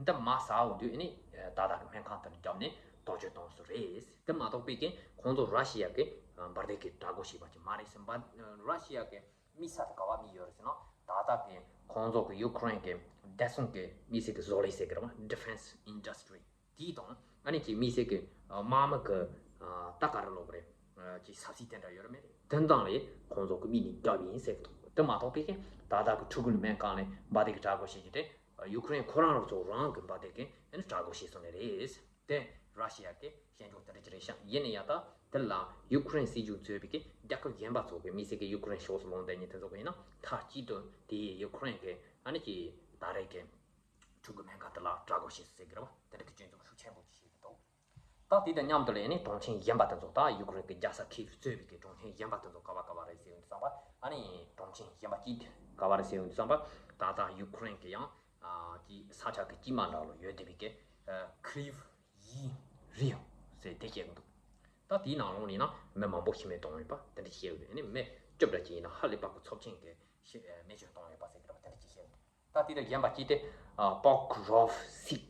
འདི་མར་ཟག་ཡོང་དུས་ཨ་ནི་ད་ལྟ་གི་སྨན་ཁང་དེར་བརྒྱབ་ནས་དོགས་གཅོད་གཏོང་སྲོལ་རེད། དེ་མ་གཏོགས་པའི་གི་ཁོང་ཚོ་ར་ཤི་ཡ་གི་འབར་མདེལ་གི་དྲག་རྒོལ་བྱས་པ་ཅིག་མ་རེད་ཟེར། འབར་ར་ཤི་ཡ་གི་དམིགས་ས་དེ་ག་པར་དམིགས་ཡོད་རེད་ཟེར་ན། ད་ལྟ་གི་ཁོང་ཚོ་གི་ཡུ་ཀེ་རེན་གི་བདེ་སྲུང་གི་དམིགས་བསལ་གི་བཟོ་ལས་ཟེར་གི་རེད་བ། Defense Industry དེའི་དང་ཨ་ནི་ཅིག་དམིགས་བསལ་གི་ཨ་དམག་མི་གི་ཨ་ད་ག་རེ་ལབ་དགོས་རེད། ཨ་ཅིག་ས་ཚིགས་དེ་འདྲ་ཡོད་རེད་མེད་རེད། དེ་འདྲ་ལ་ཁོང་ཚོ་གི་དམིགས་ནས་བརྒྱབ་ཡིན་ཟེར་གི་འདུག་དེ་མ་གཏོགས་པའི་གི་ད་ལྟ་གི་ཕྲུ་གུ་ལ་སྨན་ཁང་ལ་འབར་མདེལ་གི་དྲག་རྒོལ་བྱེད་རྒྱུ་དེ་ཡུ་ཀེ་རེན་ཁོ་རང་རང་ཚོ་རང་གི་འབར་མདེལ་གི་ཨ་ནི་དྲག་རྒོལ་བྱས་སོང་ནི་རེད། དེ་ར་ཤི་ཡ་གི་ཞེན་ཆོག་དེ་འདྲ་ཅིག་རེད་ཤག་ཡིན་ན་ཡང་ད་དེ་ལ་ཡུ་ཀེ་རེན་སྲིད་གཞུང་གཙོས་པའི་གི་རྒྱལ་ཁབ་གཞན་པ་ཚོ་གི་དམིགས་བསལ་གི་ཡུ་ཀེ་རེན་ཕྱོགས་སུ་ལངས་བསྡད་མཁན་དེ་ཚོ་གི་ཡིན་ན་མཐའ་གཅིག་ཏུ་དེ་ཡི་ཡུ་ཀེ་རེན་གི་ཨ་ནི་ཀྱི་ད་རེས་གི་ཕྲུ་གུ་སྨན་ཁང་དེ་ལ་དྲག་རྒོལ་བྱས་སོང་ཟེར་གི་རེད་བ། དེ་འདྲ་གི་སྐྱོན་འཛུགས་ཤུགས་ཆེན་པོ་ཅིག་བྱས་ཀྱི་འདུག་ད་དེ་དང་མཉམ་དུ་ལ་ཡིན་ནི་གྲོང་ཁྱེར་གཞན་པ་དེ་ཚོ་ད་ཡུ་ཀེ་རེན་གི་རྒྱལ་ས་ཁིབ་གཙོས་པའི་གི་གྲོང་ཁྱེར་གཞན་པ་དེ་ཚོ་ག་བ་ག་བ་རེད་ཟེར་ཡོང་དུས་ཙམ་པ་ཨ་ནི་གྲོང་ཁྱེར་གཞན་པ་གཅིག་ག་བ་རེད་ཟེར་ཡོང་དུས་ཙམ་པ་ད་ལྟ་ཡུ་ཀེ་རེན་གི་ཡང་ཨ་ཀྱི་ས་ཆ་གི་དཀྱིལ་མ་འདྲ་ལ་ཡོད་བསྡད་པའི་གི་ཨ་ཁི་རིབ་ཡི་རི་ཟེར་དེ་བཤད་གི་འདུག་ད་དེའི་ནང་ལོགས་ནས་ན་མི་མང་པོ་ཤི་རྨས་བཏང་ཡོད་པ་དེ་འདྲ་བཤད་ཡོད། ཨ་ནི་མི་བཅུ་འདྲ་ཅིག་ཡིན་ན་ཧ་ལས་པ་གི་ཚབས་ཆེན་གི་ཤི་རྨས་སྐྱོན་བཏང་ཡོད་པ་ཟེར་གི་རེད་པ། དེ་འདྲ་ཅིག་བཤད་ཡོད། ད་དེ་དང་གཞན་པ་གཅིག་དེ་ཨ་པོག་རོབ་སིག་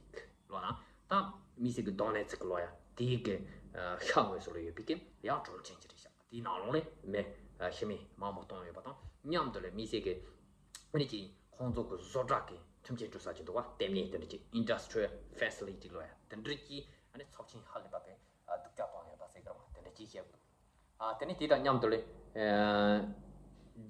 ལོ་ན་ད་དམིགས་བསལ་གི་དོ་ནེ་ཚིག་ལོ་ཡ་དེའི་གི་ཨ་ཤར་ངོས་སུ་ལ་ཡོད་པའི་གི་ཡང་གྲོང་ཁྱེར་ཅིག་རེད་ཤག་དེའི་ནང་ལོགས་ནས་མི་ཨ་ཤི་རྨས་མང་པོ་བཏང་ཡོད་པ་དང་མཉམ་དུ་ལ་དམིགས་བསལ་གི་ཨ་ནི་ཅིག་ཁོང་ཚོ་གི་བཟོ་གྲྭ་གི་མཐུན་རྐྱེན་སྤྲོད་ས་ཅིག་འདུག་བ། ལྟེ་གནས་དེ་འདྲ་ཅིག་Industrial Facility་ལོ་ཡ་དེ་འདྲ་ཅིག་ཨ་ནི་ཚབས་ཆེན་ཧ་ལས་པ་གི་ཨ་སྡུག་ཅག་བཏང་ཡོད་པ་ཟེར་གི་རེད་བ། དེ་འདྲ་ཅིག་བཤད་གི་འདུག་ཨ་དེ་ནས་དེ་དང་མཉམ་དུ་ལས་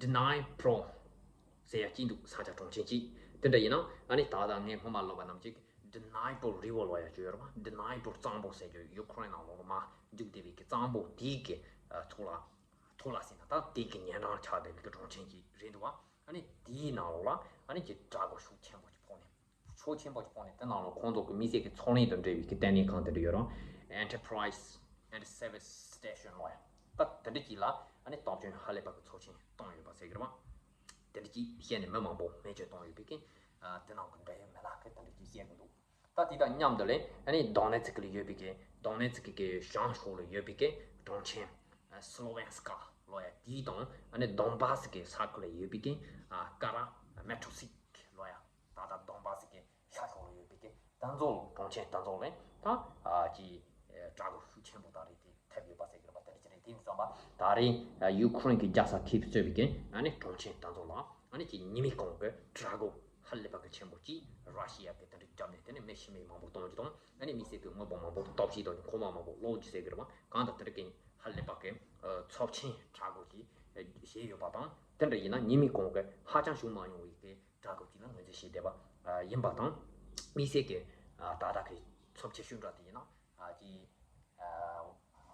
ཨ་Dnipro་ཟེར་ཡ་གཅིག་འདུག་ས་ཆ་གྲོང་ཁྱེར་གཅིག་དེ་འདྲ་ཡིན་ན་ཨ་ནི་ད་ལྟ་ངས་སྔོན་མ་ལབ་པ་ནང་བཞིན་Dnipro River་ལབ་ཡ་ཅིག་ཡོད་རེད་བ། Dnipro་གཙང་པོ་ཟེར་རྒྱུ་ཡུ་ཀེ་རེན་ནང་ལོགས་ལ་མར་རྒྱུག་བསྡད་པའི་གི་གཙང་པོ་དེའི་གི་ཨ་ཐོག་ལ་ཐོག་ལ་ཟེར་ན་ད་དེ་གི་ཉེ་འགྲམ་ཆགས་བསྡད་པའི་གི་གྲོང་ཁྱེར་གཅིག་རེད་འདུག་བ། ཨ་ནི་དེའི་ནང་ལོགས་ལ་ཨ་ནི་གི་དྲག་རྒོལ་ཤུགས་ཆེན་པོ་ཅིག་ཕོག་ནས། ཤུགས་ཆེན་པོ་ཅིག་ཕོག་ནས་དེ་ནང་ལ་ཁོང་ཚོ་གི་དམིགས་བསལ་གྱི་ཚོང་ལས་དང་འབྲེལ་བའི་གི་ལྟེ་གནས་ཁང་དེ་འདྲ་ཡོད་རུང་Enterprise and Service Station་ལོ་ཡ་ད་དེ་འདྲ་ཅིག་ལ་ཨ་ནི་སྟོབས་ཆེན་ཧ་ལས་པ་གི་ཚབས་ཆེན་བཏང་ཡོད་པ་ཟེར་གི་རེད་བ། དེ་འདྲ་ཅིག་བཤད་ནས་མི་མང་པོ་རྨས་སྐྱོན་བཏང་ཡོད་པའི་གི་ཨ་དེ་ནང་གི་འབྲེལ་ཡོད་མི་སྣ་གིས་དེ་འདྲ་ཅིག་བཤད་གི་འདུག་ད་དེ་དང་མཉམ་དུ་ལས་ཨ་ནི་དོ་ནེ་ཚིག་ལ་ཡོད་པའི་གི་དོ་ནེ་ཚིག་གི་གི་བྱང་ཕྱོགས་ལ་ཡོད་པའི་གི་གྲོང་ཁྱེར་Slovenska་ལོ་ཡ་དེའི་དང་ཨ་ནི་Donbas་གི་ས་ཁུལ་ལ་ཡོད་པའི་གི་ཨ་Kramatorsk་ལོ་ཡ། ད་ལྟ་Donbas་གི་ཤར་ཕྱོགས་ལ་ཡོད་པའི་གི་ད་ཚོ་གྲོང་ཁྱེར་ད་ཚོ་ལས་ད་ཨ་ཀྱི་དྲག་རྒོལ་ཤུགས་ཆེན་པོ་དང་རེད་དེ་ཐེབས་ཡོད་པ་ཟེར་གི་རེད་པ། དེ་འདྲ་ཅིག་རེད། དེ་ཡིན་ཙང་པ་ད་རེས་ཡུ་ཁུ་རེན་གྱི་རྒྱལ་ས་ཁིབ་གཙོས་པའི་གི་ཨ་ནི་གྲོང་ཁྱེར་ད་ཚོ་ལ་ཨ་ནི་ཀྱི་ཉི་མའི་གོང་གི་དྲག་རྒོལ་ཧ་ལས་པ་གི་ཆེན་པོ་ཅིག་ར་ཤི་ཡ་གི་དེ་འདྲ་བརྒྱབ་ནས་དེ་ནས་མི་ཤི་རྨས་མང་པོ་གཏོང་རྒྱུ་དང་ཨ་ནི་དམིགས་བསལ་གི་དངོས་པོ་མང་པོ་སྟོབས་ཤིག་དང་ཁོ་མ་མང་པོ་སློག་རྒྱུ་ཟེར་གི་རེད་པ། གང་ལྟར་དེ་འདྲ་གི་ཧ་ལས་པ་གི་ཚབས་ཆེན་དྲག་རྒོལ་ཅིག་བྱས་ཡོད་པ་དང་དེ་འདྲ་ཡིན་ན་ཉི་མའི་གོང་གི་ཧ་ཅང་བྱུང་མ་མྱོང་བའི་གི་དྲག་རྒོལ་ཅིག་ལ་ངོས་འཛིན་བྱས་བསྡད་པ་ཡིན་པ་དང་། དམིགས་བསལ་གྱི་ད་ལྟ་གི་ཚབས་ཆེ་ཤོས་འདྲ་དེ་ཡིན་ན་ཀྱི་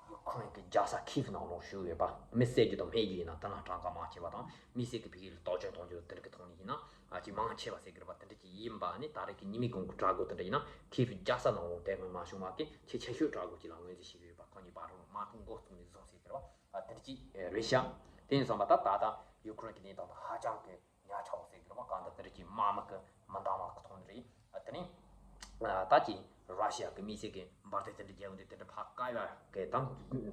ཡུ་ཁུ་རེན་གྱི་རྒྱལ་ས་ཁིབ་ནང་ལོགས་བཞུགས་ཡོད་པ་མི་བསད་རྒྱུ་དང་རྨས་རྒྱུ་ཡིན་ན་དེ་ལ་གྲངས་ཀ་མང་ཆེ་བ་དང་དམིགས་བསལ་གྱི་ཕ་གི་ལ་གཏོར་སྐྱོན་གཏོང་རྒྱུ་དེ་འདྲ་གི་ཐོག་ནས་ཡིན་ན་ཀྱི་མང་ཆེ་བ་ཟེར་གི་རེད་པ། དེ་འདྲ་ཅིག་ཡིན་པ་ནི་ད་རེས་ཀྱི་ཉི་མའི་གོང་གི་དྲག་རྒོལ་དེ་འདྲ་ཡིན་ན་ཁིབ་རྒྱལ་ས་ནང་ལོགས་དེ་སྔོན་མ་བྱུང་བ་གི་ཆེས་ཆེ་ཤོས་དྲག་རྒོལ་ཅིག་ལ་ངོས་འཛིན་བྱེད་ཀྱི་ཡོད་པ་ཁོ་གཉིས་བར་དུ་དམག་འཁྲུག་འགོ་བཙུགས་ནས་བཟུང་ཟེར་གི་རེད་པ། དེ་འདྲ་ཅིག་རེད་ཤག་དེ་ཡིན་ཙང་པ་ད་ད་ལྟ་ཡུ་ཁུ་རེན་གྱི་གནས་སྟངས་དེ་ཧ་ཅང་གི་ཉག་ཕྲ་བོ་ཟེར་གི་རེད་པ། གང་ལྟར་དེ་འདྲ་ཅིག་དམག་མི་གི་མི་འདང་བ་གི་ཐོག་ནས་རེད། དེ་ནས་ད་ཅིག་ར་ཤི་ཡ་གི་དམིགས་བསལ་གི་འབར་མདེལ་དེ་འདྲ་རྒྱག་ཡོང་དུས་དེ་འདྲ་ཕར་བཀག་ཡ་གི་དང་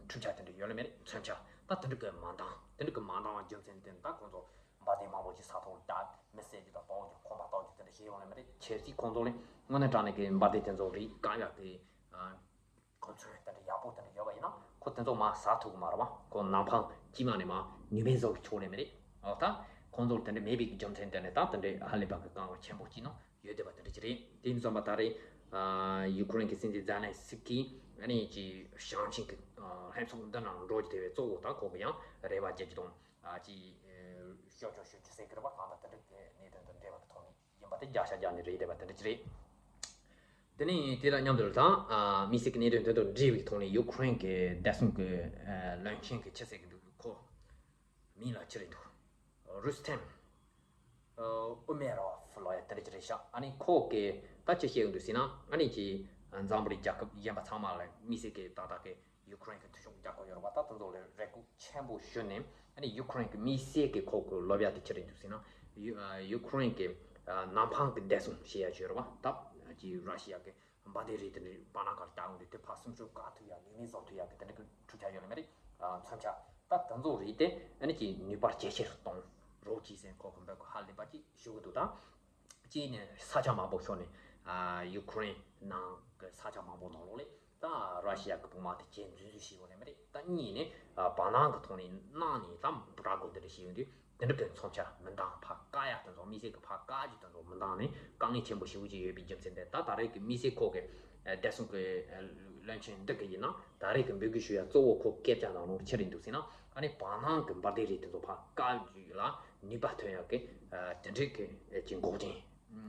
འཕྲུལ་ཆ་དེ་འདྲ་ཡོད་ལེ་མེད་རེད། མཚོན་ཆ་ད་དེ་འདྲ་གི་མ་འདང་། དེ་འདྲ་གི་མ་འདང་བ་རྒྱུ་མཚན་དེ་ད་ཁོང་ཚོ་འབར་མདེལ་མང་པོ་ཅིག་ས་ཐོག་བརྒྱབ་མི་བསད་རྒྱུ་དང་གཏོར་རྒྱུ་ཁང་པ་གཏོར་རྒྱུ་དེ་འདྲ་བྱས་ཡོང་ལེ་མེད་རེད། ཆབ་སྲིད་ཁོང་ཚོ་ལས་དངོས་གནས་དྲང་གནས་གི་འབར་མདེལ་དེ་ཚོ་རིགས་བཀག་ཡ་གི་གོ་མཚོན་དེ་འདྲ་ཡག་པོ་དེ་འདྲ་ཡོད་པ་ཡིན་ན་ཁོ་དེ་ཚོ་མར་ཟ་ཐུབ་ཀྱི་མ་རེད་པ། ཁོ་ནམ་འཕང་དཀྱིལ་མ་ནས་མར་ནུས་མེད་བཟོ་གི་ཆོག་ལེ་མེད་རེད། འོ་ད་ཁོང་ཚོར་དེ་འདྲ་མེད་པའི་གི་རྒྱུ་མཚན་དེ་ནས་ད་དེ་འདྲའི་ཧ་ལས་པ་གི་དཀའ་ངལ་ཆེན་པོ་ཅིག་ནང་ཡོད་བསྡད་པ་དེ་འདྲ་ཅིག་རེད། དེ་ཡིན་ཙང་པ་ད་རེས་ཡུ་ཁུ་རེན་གི་སྲིད་འཛིན་ཛེ་ལན་སི་ཀི་ ཨ་ནི་ཅིག་ཞིང་ཆེན་གྱི་ལྷན་ཚོགས་འདི་ནང་འགྲོ་རྒྱུ་དེ་བས་གཙོ་བོ་ད་ཁོ་གི་ཡང་རེ་བ་བྱེད་ཀྱི་དང་ཅིག་ཤོག་ཅོག་ཤོད་ཀྱི་ཟེར་གི་རེད་པ། གང་ལྟར་དེ་འདྲ་གི་གནད་དོན་དང་འབྲེལ་བ་གི་ཐོག་ནས་ཡིན་པ་དེ་རྒྱག་ཤ་རྒྱག་ནི་རེད་བསྡད་པ་དེ་འདྲ་ཅིག་རེད། དེ་ནས་དེ་དང་མཉམ་དུ་ད་དམིགས་བསལ་གྱི་གནད་དོན་དེ་དང་འབྲེལ་བའི་ཐོག་ནས་ཡུ་ཁུ་རེན་གྱི་བདེ་སྲུང་གི་བློན་ཆེན་གྱི་ཆི་ཟེར་གི་འདུག་ཁོ་མིང་ལ་ཅི་རེད་འདུག་རུས་ཐེམ་ཨུ་མེ་རོ་ཕ་ལོ་ཡ་དེ་རེད་ཅི་རེད་ཤག་ཨ་ནི་ཁོ་གི་ད་ཅི་བཤད་གི་འདུག་ཟེར་ན། ཨ་ནི་ཅི་འཛམ་བུ་གླིང་རྒྱལ་ཁབ་གཞན་པ་ཚང་མ་ལ་དམིགས་བསལ་གྱི་ད་ལྟ་གི་ཡུ་ཁུ་རེན་གྱི་འཐུས་ཤོར་རྒྱག་གི་ཡོད་རེད་པ། ད་དེ་ཚོ་ལ་རེ་སྐུལ་ཆེན་པོ་ཞུས་ནས། ཨ་ནི་ཡུ་ཁུ་རེན་གྱི་དམིགས་བསལ་གྱི་ཁོ་གི་ལོབ་ཡ་དེ་ཅི་རེད་འདུག་ཟེར་ན། ཡུ་ཡུ་ཁུ་རེན་གྱི་ནམ་འཕང་གི་བདེ་སྲུང་བྱེད་ཡ་ཅིག་ཡོད་རེད་པ། ད་ཅི་ར་ཤི་ཡ་གི་འབར་མདེལ་རིགས་དེ་འདྲའི་བར་ན་གར་བཏང་འོང་དུས་དེ་ཕར་སུམ་ཅུ་བཀག་ཐུབ་ཡ་ལུས་མེད་བཟོ་ཐུབ་ཡ་གི་དེ་འདྲ་གི་འཕྲུལ་ཆ་ཡོད་ལ་མེད་རེད། མཚོན་ཆ་ད་དེ་ཚོ་རིགས་དེ་ཨ་ནི་ཅི་ནུས་པ་ཇེ་ཆེར་གཏོང་རོགས་གྱིས་ཟེར་ཁོ་གི་འབོད་སྐུལ་ཧ་ལས་པ་ཅིག་ཞུ་གི་འདུག་ད་ཅི་ནས་ས་ཆ་མང་པོ་ཤོར་ནས་ཡུ་ཁུ་རེན་ནང་གི་ས་ཆ་མང་པོ་ནང་ལོགས་ལས་ད་ར་ཤི་ཡ་གི་དཔུང་དམག་དེ་ཇེ་འཛུལ་འཛུལ་བྱེད་དགོས་ལ་མེད་རེད། ད་གཉིས་ནས་བར་སྣང་གི་ཐོག་ནས་གནང་ནས་ད་དྲག་རྒོལ་དེ་འདྲ་བྱེད་ཡོང་དུས། དེ་འདྲ་གི་མཚོན་ཆ་མི་འདང་ཕར་བཀག་ཡ་དེ་ཚོ་དམིགས་བསལ་གྱི་ཕར་བཀག་རྒྱུ་དེ་ཚོ་མི་འདང་ནས་དཀའ་ངལ་ཆེན་པོ་ཞེ་པོ་ཅིག་ཡོད་པའི་རྒྱུ་མཚན་དེ། ད་ད་རེས་ཀྱི་དམིགས་བསལ་ཁོ་གི་བདེ་སྲུང་གི་བློན་ཆེན་འདི་གི་ཡིན་ན་ད་རེས་ཀྱི་འབོད་སྐུལ་ཞུ་ཡ་གཙོ་བོ་ཁོ་སྐད་ཆ་ནང་ལོགས་ཅི་རེད་འདུག་ཟེར་ན། ཨ་ནི་བར་སྣང་གི་འབར་མདེལ་རིགས་དེ་ཚོ་ཕར་བཀག་རྒྱུ་ལ་ནུས་པ་ཐོན་ཡ་གི་དེ་འདྲའི་གི་ཅིག་འགོག་རྐྱེན་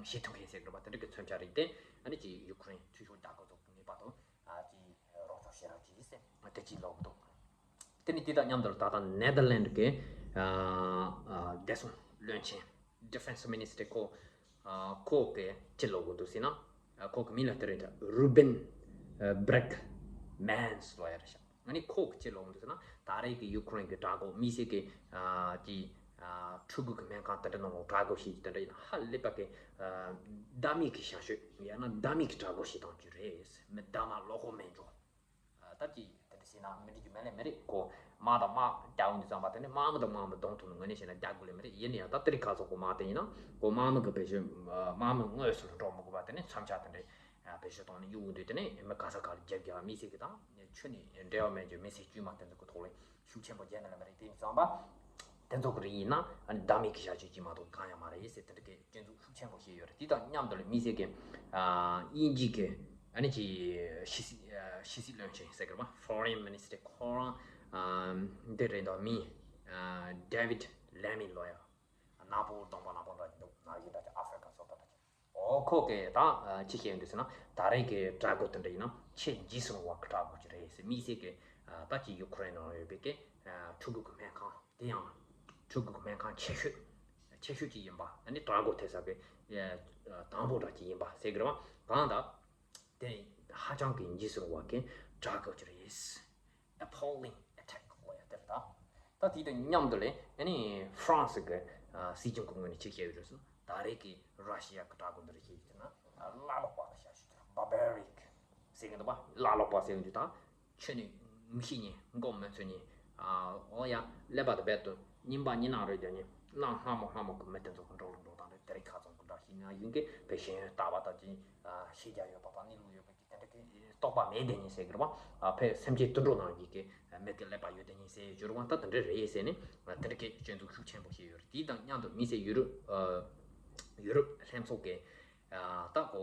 བྱེད་ཐུབ་མཁན་ཟེར་གི་རེད་པ། དེ་འདྲའི་གི་མཚོན་ཆ་རིགས་དེ་ཨ་ནི་ཅིག་ཡུ་ཁུ་རེན་འཐུས་ཤོར་རྒྱལ་ཁབ་ཚོ་གི་ནུས་པ་དང་ཅིག་རོགས་སྐྱོར་བྱེད་རོགས་གྱིས་ཟེར་དེ་ཅིག་ལབ་གི་འདུག་དེ་ནི་དེ་དང་མཉམ་དུ་ད་ལྟ་ནེ་དར་ལེན་ཌི་གི་ཨ་ཨ་བདེ་སྲུང་བློན་ཆེན་Defense Minister ཁོ་ཨ་ཁོ་གི་ཅི་ལབ་གི་འདུག་ཟེར་ན། ཨ་ཁོ་གི་མིང་ལ་དེ་རིང་ད་རུ་བེན་ཨ་བྷེག་མན་ལབ་ཡ་རེད་ཤག་ཨ་ནི་ཁོ་གི་ཅི་ལབ་གི་འདུག་ཟེར་ན། ད་རེས་ཀྱི་ཡུ་ཁུ་རེན་གྱི་དྲག་རྒོལ་དམིགས་བསལ་གྱི་ཨ་ཀྱི་ཨ་ཕྲུ་གུ་གི་སྨན་ཁང་དེ་འདྲ་ནང་ལ་དྲག་རྒོལ་བྱེད་ཀྱི་དེ་འདྲ་ཡིན་ན་ཧ་ལས་པ་གི་ཨ་བདག་མེད་ཀྱི་བྱ་སྤྱོད་ཡང་ན་བདག་མེད་ཀྱི་དྲག་རྒོལ་བྱེད་སྟངས་ཅིག་རེད། མི་བདག་མ་ལོག་གོ་མེད་འགྲོ། ད་ཅི་དེ་འདྲ་བྱས་ན་མི་འགྲིག་རྒྱུ་མེད་ལེ་མེད་རེད། ཁོ་དམག་དང་དམག་རྒྱག་འོང་དུས་ཙམ་པ་དེ་ནི་དམག་མི་དང་དམག་མི་གདོང་ཐུག་ནས་དངོས་གནས་བྱས་ན་རྒྱག་དགོས་ལེ་མེད་རེད། ཡིན་ན་ཡང་ད་དེ་རིང་ཁ་སང་ཁོ་དམག་དེ་ཡིན་ན་ཁོ་དམག་མི་གི་བེད་སྤྱོད་དམག་མི་དངོས་སུ་འགྲོ་མི་དགོས་པ་དེ་ནི་མཚོན་ཆ་དེ་འདྲ་བེད་སྤྱོད་བཏང་ནས་གཡུག་འོང་དུས་དེ་ནི་མི་ག་ས་ག་ལ་རྒྱབ་རྒྱག་དམིགས་བསལ་གྱི་དང་ཆོས་ནི་འབྲེལ་བ་མེད་རྒྱུ་མི་སེར་དཀྱུས་མ་དེ་ཚོ་གི་ཐོག་ལ་ཤུགས་ཆེན་པོ་རྒྱག་ནི་ལེ་མེད་རེད། དེ་ཡིན་ཙམ་པ་དེ་ཚོ་གི་རིགས་ཡིན་ན་ཨ་ནི་བདག་མེད་ཀྱི་བྱ་སྤྱོད་ཅིག་མ་གཏོགས་གང་ཡང་མ་རེད་ཟེར་དེ་འདྲ་གི་སྐྱོན་འཛུགས་ཤུགས་ཆེན་པོ་བྱས་ཡོད་རེད། དེ་དང་མཉམ་དུ་ལ་དམིགས་བསལ་གྱི་ཨ་དབྱིན་ཇི་གི་ཨ་ནི་ཅི་ཕྱི་སྲིད་ཨ་ཕྱི་སྲིད་བློན་ཆེན་ཟེར་གི་རེད་པ། Foreign Minister ཁོ་རང་ཨ་འདི་རེད་འདུག་མིང་ཨ་David Lammy ལབ་ཡ། ནག་པོ་གདོང་པ་ནག་པོ་འདྲ་ཅིག་འདུག་ནག་ཡིན་འདྲ་ཅིག་ཨ་ཧྥེ་རི་ཀ་སོགས་པ་འདྲ་ཅིག་འོ་ཁོ་གི་ད་ཅི་བཤད་ཡོང་དུས་ཟེར་ན། ད་རེས་ཀྱི་དྲག་རྒོལ་དེ་འདྲ་ཡིན་ན་ཆེས་འཇིགས་སུ་རུང་བ་གི་དྲག་རྒོལ་ཅིག་རེད་ཟེར། དམིགས་བསལ་གྱི་ད་ཅི་ཡུ་ཁུ་རེན་ནང་ཡོད་པའི་གི་ཕྲུ་གུ་གི་སྨན་ཁང་དེ་ཡང་ཕྲུ་གུ་གི་སྨན་ཁང་ཆེ་ཤོས་ཆེ་ཤོས་ཅིག་ཡིན་པ། ཨ་ནི་དྲག་རྒོལ་ཐེབས་ས་གི་དང་པོ་འདྲ་ཅིག་ཡིན་པ་ཟེར་གི་རེད་བ། གང་ལྟར་དེ་ཧ་ཅང་གི་འཇིགས་སུ་རུང་བ་གི་དྲག་རྒོལ་ཅིག་རེད། Appalling attack ལབ་ཡ་དེ་རེད་ད། ད་དེ་དང་མཉམ་དུ་ལས་ཨ་ནི་ཧྥ་རན་སི་གི་སྲིད་སྐྱོང་གི་ངོས་ནས་ཅིག་བཤད་ཡོད་རེད་ཟེར་ན། ད་རེས་ཀྱི་ར་ཤི་ཡ་གི་དྲག་རྒོལ་འདི་རིགས་བཤད་ཡོད་ཟེར་ན། བླ་ལོག་པ་གི་བྱ་སྤྱོད་དེ་རེད། Barbaric ཟེར་གི་འདུག་པ། བླ་ལོག་པ་ཟེར་གི་འདུག་ད་ཆོས་ནི་མི་ཤེས་མཁན་མགོ་མི་ཚོས་མཁན། ཨ་འོ་ཡ་ཀླད་པ་དང་རྦད་དེ་རྙིང་པ་རྙིང་ནག་རེད་ཀྱང་ནི་གནའ་སྔ་མོ་སྔ་མོ་གི་མི་དེ་ཚོ་གི་འགྲོ་ལུགས་འགྲོ་སྟངས་རེད། དེ་རིང་ཁ་སང་གི་འདྲ་ཞིག་ན་ཡིན་གི་བའི་ཤེས་ཡོན་ལྟ་བ་དང་ཅིག་ཤེས་རྒྱ་ཡོད་པ་དང་གནས་ལུགས་ཡོད་པ་གི་དེ་འདྲ་གི་རྟོགས་པ་མེད་དེ་ཉིད་ཟེར་གི་རེད་བ། ཕའི་སེམས་ཅན་དུད་འགྲོ་ནང་གི་གི་མི་གི་ཀླད་པ་ཡོད་དེ་ཉིད་ཟེར་གྱི་རེད་བ། ད་དེ་འདྲ་རེད་ཟེར་ནས་དེ་འདྲ་གི་སྐྱོན་འཛུགས་ཤུགས་ཆེན་པོ་བྱས་ཡོད་རེད། དེ་དང་མཉམ་དུ་དམིགས་བསལ་ཡུ་རོབ་ཡུ་རོབ་ལྷན་ཚོགས་ཀྱི་ད་གོ་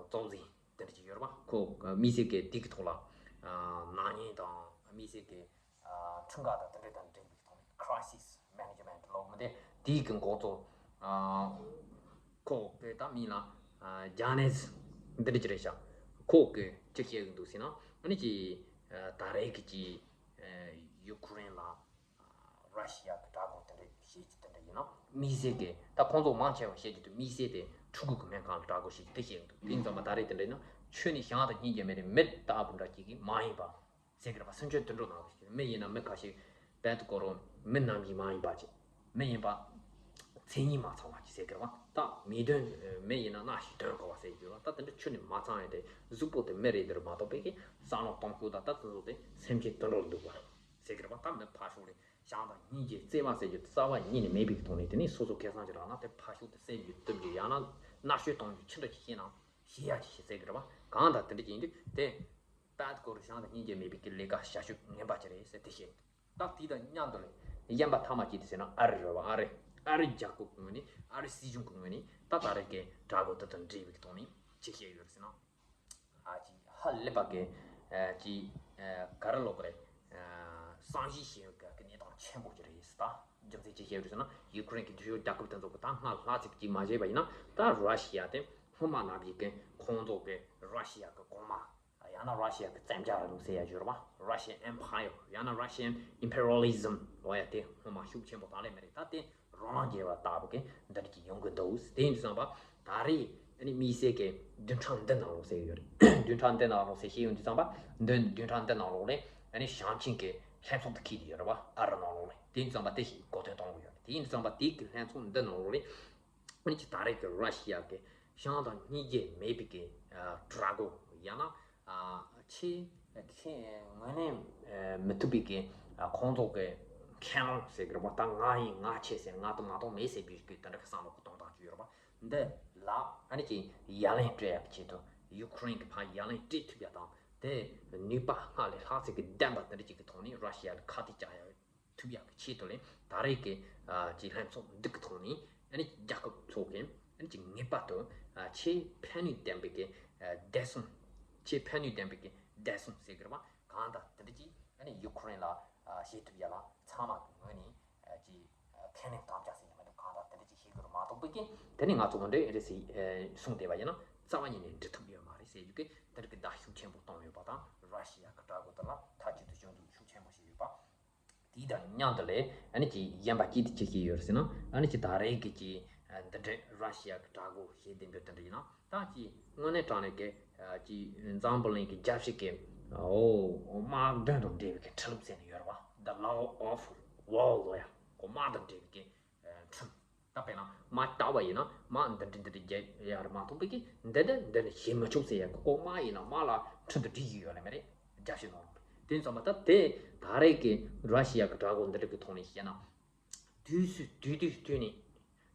གཙོ་འཛིན་དེ་འདྲ་ཅིག་ཡོད་རེད་བ། ཁོ་དམིགས་བསལ་གི་དེ་གི་ཐོག་ལ་ནག་ཉེས་དང་དམིགས་བསལ་གི་ཨ་འཁྲུག་འགག་དང་དེ་འདྲ་དང་འབྲེལ་བའི་ཐོག་ནས་crisis management ལབ་མི་དེ་དེའི་གི་འགོ་གཙོ་ཨ་ཁོ་གི་ད་མིང་ལ་ཨ་ཇ་ནེ་སི་འདི་འདྲ་ཅིག་རེད་ཤག་ཁོ་གི་ཅི་བཤད་གི་འདུག་ཟེར་ན། ཨ་ནི་ཅི་ཨ་ད་རེས་ཀྱི་ཅི་ཨ་ཡུ་ཁུ་རེན་ལ་ཨ་ར་ཤི་ཡ་གི་དྲག་རྒོལ་དེ་འདྲ་བྱེད་ཀྱི་དེ་འདྲ་ཡིན་ན་དམིགས་བསལ་གི་ད་ཁོང་ཚོ་མང་ཆེ་བ་བཤད་ཀྱི་འདུག་དམིགས་བསལ་དེ་ཕྲུ་གུ་གི་སྨན་ཁང་ལ་དྲག་རྒོལ་བྱེད་ཀྱི་དེ་བཤད་གི་འདུག་དེ་ཡིན་ཙང་མ་ད་རེས་དེ་འདྲ་ཡིན་ན་ཆོས་ནི་བྱང་དང་སྙིང་རྗེ་མེད་རེད། མི་ལྟ་བུ་འདྲ་ཅིག་གི་མ་ཡིན་པ། ཟེར་གི་རེད་པ། སེམས་ཅན་དུད་འགྲོ་ནང་གི་མི་ཡིན་ན་མི་ཁ་ཤས་བལ་དུ་སྐོར་རོ་མི་ནམ་ཡིན་མ་ཡིན་པ་ཅིག་མི་ཡིན་པ་མཚན་ཉིད་མ་ཚང་བ་ཅིག་ཟེར་གི་རེད་པ། ད་མི་དོན་མི་ཡིན་ན་སྣ་ཞིག་དོན་གོ་བ་ཟེར་གི་རེད་པ། ད་དེ་འདྲ་ཆོས་ནི་མ་ཚང་ཡ་དེ་གཟུགས་པོ་དེ་མི་རེད་དེ་རུ་མ་གཏོགས་པའི་གི་བསམ་བློ་གཏོང་ཤུགས་དང་ད་དེ་ཚོ་དེ་སེམས་ཅན་དུད་འགྲོ་འདུག་པ་ཟེར་གི་རེད་པ། ད་མི་ཕར་ཕྱོགས་ལས་བྱང་དང་སྙིང་རྗེ་བརྩེ་བ་ཟེར་རྒྱུ་རྩ་བ་ཉིད་ནས་མེད་པའི་གི་ཐོག་ནས་དེ་ནས་སོ་སོ་ཁེ་བཟང་ཅིག་རག་ན་དེ་ཕར་ཕྱོགས་དེ་བསད་རྒྱུ་གཏུབ་རྒྱུ་ཡང་ན་མནར་གཅོད་གཏོང་རྒྱུ་ཅི་འདྲ་ཅིག་ཤེས་ན་ཤེས་ཡ་ཅིག་ཤེས་ཟེར་གི་རེད་པ། གང་ལྟར་དེ་འདྲ་ཅིག་ཡིན་དུས་དེ། ད་སྐོར་བྱང་དང་སྙིང་རྗེ་མེད་པའི་གི་ལས་ཀ་བྱ་སྤྱོད་ངན་པ་ཅིག་རེད་ཟེར་དེ་བཤད། ད་དེ་དང་མཉམ་དུ་ལས་གཞན་པ་ཐ་མ་ཅིག་དེ་ཟེར་ན་ཨ་རི་རེད་བ། ཨ་རི་ཨ་རི་རྒྱལ་ཁབ་ཀྱི་ངོས་ནས་ཨ་རི་སྲིད་གཞུང་གི་ངོས་ནས་ད་ད་རེས་ཀྱི་དྲག་རྒོལ་དེ་དང་འབྲེལ་བའི་གི་ཐོག་ནས་ཅི་བཤད་ཡོད་རེད་ཟེར་ན། ཨ་ཅིག་ཧ་ལས་པ་གི་ ཨ་ཅི་ཨ་ག་རེ་ལབ་དགོས་རེད། ཨ་གསང་བཤད་བྱེད་ཡག་གི་གནས་སྟངས་ཆེན་པོ་ཅིག་རེད་ཟེར། ད་རྒྱུ་མཚན་ཅི་ཞིག་རེད་ཟེར་ན། ཡུ་ཀེ་རེན་གྱི་འབྲུག་ཡུལ་རྒྱལ་ཁབ་དེ་ཚོ་གི་ད་སྔར་ལྷག་ཙམ་ཅིག་མ་བྱས་པ་ཡིན་ན། ད་ར་ཤི་ཡ་དེ་སྔོན་མ་ནང་བཞིན་གྱི་ཁོང་ཚོ་གི་ར་ཤི་ཡ་གི་གོང་མ། ཡང་ན་ར་ཤི་ཡ་གི་བཙན་རྒྱལ་རིང་ལུགས་ཟེར་ཡ་ཡོད་རེད་པ། Russian Empire ཡང་ན་Russian imperialism ལབ་ཡ་དེ་སྔོན་མ་ཤུགས་ཆེན་པོ་དང་ལས་མེད་རེད། ད་དེ་རང་དབང་རྒྱལ་བ་ལྟ་བུ་གི་འདི་འདྲ་ཅིག་ཡོང་གི་འདུག། དེ་ཡིན་དུས་ཙམ་པ་ད་རེས་ཨ་ནི་དམིགས་བསལ་གྱི་བདུན་ཕྲག་འདི་ནང་ལོགས་ཟེར་གྱི་ཡོད་རེད། བདུན་ཕྲག་འདི་ནང་ལོགས་ཟེར་བཤད་ཡོང་དུས་ཙམ་པ། འདི་བདུན་ཕྲག་འདི་ནང་ལོགས་ལ་ཨ་ནི་ཞིང་ཆེན་གྱི་ལྷན་ཚོགས་འདི་འཁེལ་གྱི་ཡོད་རེད་པ། ཨ་རི་ནང་ལོགས་ལ། དེ་ཡིན་དུས་ཙམ་པ་དེ་ཞིག་གོ་དོན་གཏོང་གི་ཡོད་རེད། དེ་ཡིན་དུས་ཙམ་པ་དེ་གི་ལྷན་ཚོགས་འདི་ནང་ལོགས་ལ་ཨ་ནི་ཅིག་ད་རེས་ཀྱི་ར་ཤི་ཡ་གི་ཞང་དང་སྙིང་རྗེ་མེད་པའི་གི་ཨ་དགྲ་བོ་ཡང་ན་ཨ་ཆེས་ཁེ་ངོས་ལེན་ཨ་མི་ཐུབ་པའི་གི་ཨ་ཁོང་ཚོ་གི་ཁེངས་ལོང་ཟེར་གི་རེད་པ། ད་ང་ཡིན་ང་ཆེ་ཟེར། ང་དང་ང་དང་མེད་ཟེར་བའི་གི་དེ་འདྲ་གི་བསམ་བློ་གི་གཏོང་སྟངས་ཅིག་ཡོད་རེད་པ། འདི་ལ་ཨ་ནི་ཅིག་ཡ་ལན་སྤྲད་ཡག་གི་ཆེད་དུ། ཡུ་ཀེ་རེན་གི་ཕར་ཡ་ལན་སྤྲད་ཐུབ་ཡག་དང་། དེ་ནུས་པ་སྔར་ལས་ལྷག་ཚད་ཀྱི་ལྡན་པ་དེ་འདྲ་ཅིག་གི་ཐོག་ནས་ར་ཤི་ཡ་ལ་ཁ་གཏད་བཅག་ཡག་ཐུབ་ཡག་གི་ཆེད་དུ་ལས། ད་རེས་ཀྱི་ཨ་ཀྱི་ལྷན་ཚོགས་འདི་གི་ཐོག་ནས་ཨ་ནི་རྒྱལ་ཁབ་ཚོ་གི་ཨ་ནི་ཀྱི་ངེས་པར་དུ་ཨ་ཆེས་ཕན་ནུས་ལྡན་པའི་གི་ཨ་བདེ་སྲུང་། ཆེས་ཕན་ནུས་ལྡན་པའི་གི་བདེ་སྲུང་ཟེར་གི་རེད་པ། གང་ལྟར་དེ་འདྲ་ཅིག་ཨ་ནི་ཡུ་ཀེ་རེན་ལ་ཨ་བྱེད་ཐུབ་ཡག་ལ་ཚང་མ་གི་ངོས་ནས་ཨ་ཀྱི་ཨ་ཁས་ལེན་དམ་བཅའ་ཟེར་ཡག་མི་འདུག། གང་ལྟར་དེ་འདྲ་ཅིག་བྱེད་དགོས་རེད་མ་གཏོགས་པའི་གི་དེ་ནི་ང་ཚོ་འོ་འདྲ་རེད་ཟེར་ཨ་གསུངས་བསྡད་པ་ཡིན་ན་རྩ་བ་ཉིད་ནས་འགྲིག་ཐབས་ཡོད་མ་རེད་ཟེར་རྒྱུ་གི་དེ་འདྲ་གི་བརྡ་ཤུགས་ཆེན་པོ་བཏང་ཡོད་པ་དང་། ར་ཤི་ཡ་གི་དགྲ་བོ་དེ་ལ་མཐའ་གཅིག་ཏུ་སྐྱོན་འཛུགས་ཤུགས་ཆེན་པོ་བྱས་ཡོད་པ། དེའི་དང་མཉམ་དུ་ལས་ཨ་ནི་ཀྱི་གཞན་པ་ཅིག་དེ་ཅི་ཞིག་ཡོད་རེད་ཟེར་ན། ཨ་ནི་ཀྱི་ད་རེས་ཀྱི་ཀྱི་ཨ་འདི་འདྲའི་ར་ཤི་ཡ་གི་དགྲ་བོ་ཞེས་བསྟན་རྒྱུ་དེ་འདྲ་ཡིན་ན། ད་ཀྱི་དངོས་གནས་དྲང་གནས་ཀྱི་ཨ་ཀྱི་འཛམ་བུ་གླིང་གི་རྒྱལ་སྤྱི་གི་ཨོ་དམག་དོན་དང་འབྲེལ་བའི་གི་ཁྲིམས་ལུགས་ཟེར་ནས་ཡོད་རེད་པ། The Law of War ལོ་ཡ། ཁོ་དམག་དང་འབྲེལ་བའི་གི་ཨ་ཁྲིམས། ད་དཔེར་ན་དམག་བཏང་བ་ཡིན་ན་དམག་འདི་འདྲ་འདི་འདྲ་རྒྱག་ཡག་རེད་མ་གཏོགས་པའི་གི་འདི་འདྲ་འདི་འདྲ་བྱེད་མི་ཆོག་ཟེར་ཡག་གི། ཁོ་དམག་ཡིན་ན་དམག་ལ་ཁྲིམས་དང་སྒྲིག་གཞི་ཡོད་ལེ་མ་རེད། རྒྱལ་སྤྱི་ནང་ལ། དེ་ཙམ་པ་ད་དེ་ད་རེས་ཀྱི་ར་ཤི་ཡ་གི་དགྲ་བོ་འདི་འདྲ་གི་ཐོག་ནས་བཤད་ན། དུས་སུ་དུས་དུས་དུས་ནས་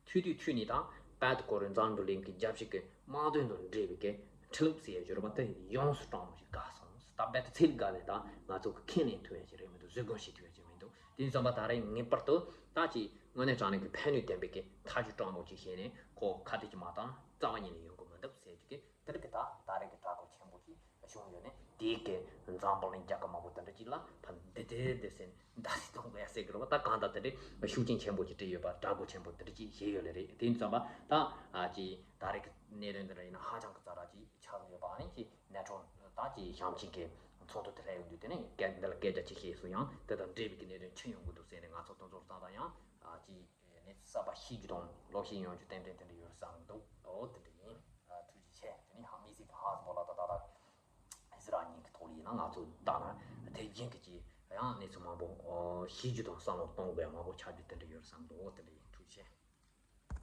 དུས་དུས་དུས་ནས་ད་བར་དུ་སྐོར་རིང་འཛམ་བུ་གླིང་གི་རྒྱལ་སྤྱི་གི་དམག་དོན་དང་འབྲེལ་བའི་གི་ཁྲིམས་ལུགས་ཟེར་ཡག་ཡོད་རེད་པ། དེ་ཡོངས་སུ་གྲངས་མང་ཞིག་འགག་སོང་། ད་རྦད་དེ་ཚིག་འགའ་ལས་ད་ང་ཚོ་གི་ཁས་ལེན་ཐུབ་ཡག་ཅིག་རེད་མི་འདུག། བཟོད་སྒོམ་བྱེད་ཐུབ་ཡག་ཅིག་མི་འདུག། དེ་ཙམ་པ་ད་རེས་ངེས་པར་དུ་ད་ཀྱི་དངོས་གནས་དྲང་གནས་ཀྱི་ཕན་ནུས་ལྡན་པའི་གི་ཐག་གཅོད་དྲང་མོ་ཅིག་བྱས་ནས། ཁོ་ཁ་གཏད་ཀྱི་མ་བཏང་རྩ་བ་ཉིད་ནས་ཡོང་གི་མི་འདུག་ཟེར་གྱི་གི་དེ་རིགས་ཀྱི་ད་ད་རེས་ཀྱི་དགྲ་བོ་ཆེན་པོ་ཅིག་བྱུང་ཡོད་ནས། དེའི་གི་འཛམ་བུ་གླིང་རྒྱལ་ཁབ་མང་པོ་དེ་འདྲ་ཅིག་ལ་ཕར་འདི་དེ་འདི་ཟེར་ནས་མདའ་སེ་གཏོང་དགོས་ཡ་ཟེར་གི་རེད་པ། ད་གང་ལྟར་དེ་འདྲའི་ཤུགས་རྐྱེན་ཆེན་པོ་ཅིག་སྤྲད་ཡོད་པ། དགྲ་བོ་ཆེན་པོ་དེ་འདྲ་ཅིག་བྱས་ཡོད་ལེ་རེད། དེ་ཙམ་པ་ད་ཨ་ཀྱི་ད་རེས་ཀྱི་གནད་དོན་འདི་འདྲ་ཡིན་ན་ཧ་ཅང་གི་ཛ་དྲག་ཅིག་ཆགས་ཡོད་པ། ཨ་ནི་ཀྱི་ནེ་ཊོ་ད་ཀྱི་ཞིང་ཆེན་གྱི་ཚོགས་འདུ་དེ་སླེབས་ཡོང་དུས། དེ་ནས་སྐད་འདི་ལ་སྐད་ཆ་ཅིག་བཤད་སོང་ཡང་དེ་དང་འབྲེལ་བའི་གི་གནད་དོན་ཅི་ཡོང་གི་འདུག་ཟེར་ནས་ང་ཚོ་དེ་ཚོར་བཏང་དང་། ཡང་ཨ་ཀྱི་གནས་ཚུལ་གསར་པ་ཤེས་རྒྱུ་དང་ལོག་ཤེས་ཡོང་རྒྱུ་ཏན་ཏན་དེ་འདྲ་ཡོད་བསམ་གི་འདུག། འོ་དེ་འདྲ་ཡིན། ཨ་ཐུགས་རྗེ་ཆེ། དེ་ནས་ཧ་མི་སི་གི་ཧ་ཟི་བོ་ལ་ད་ད་ད་ཨི་ཟི་རལ་གཉིས་ཀྱི་ཐོག་ལ་ཡིན་ན་ང་ཚོ་ལྟ་ན་དེ་རྒྱུན་གྱི་ཀྱི་ཡང་གནས་ཚུལ་མང་པོ་ཤེས་རྒྱུ་དང་བསམ་བློ་གཏོང་དགོས་ཡ་མང་པོ་ཆགས་རྒྱུ་དེ་འདྲ་ཡོད་བསམ་གི་འདུག། འོ་དེ་འདྲ་ཡིན། ཐུགས་རྗེ་ཆེ།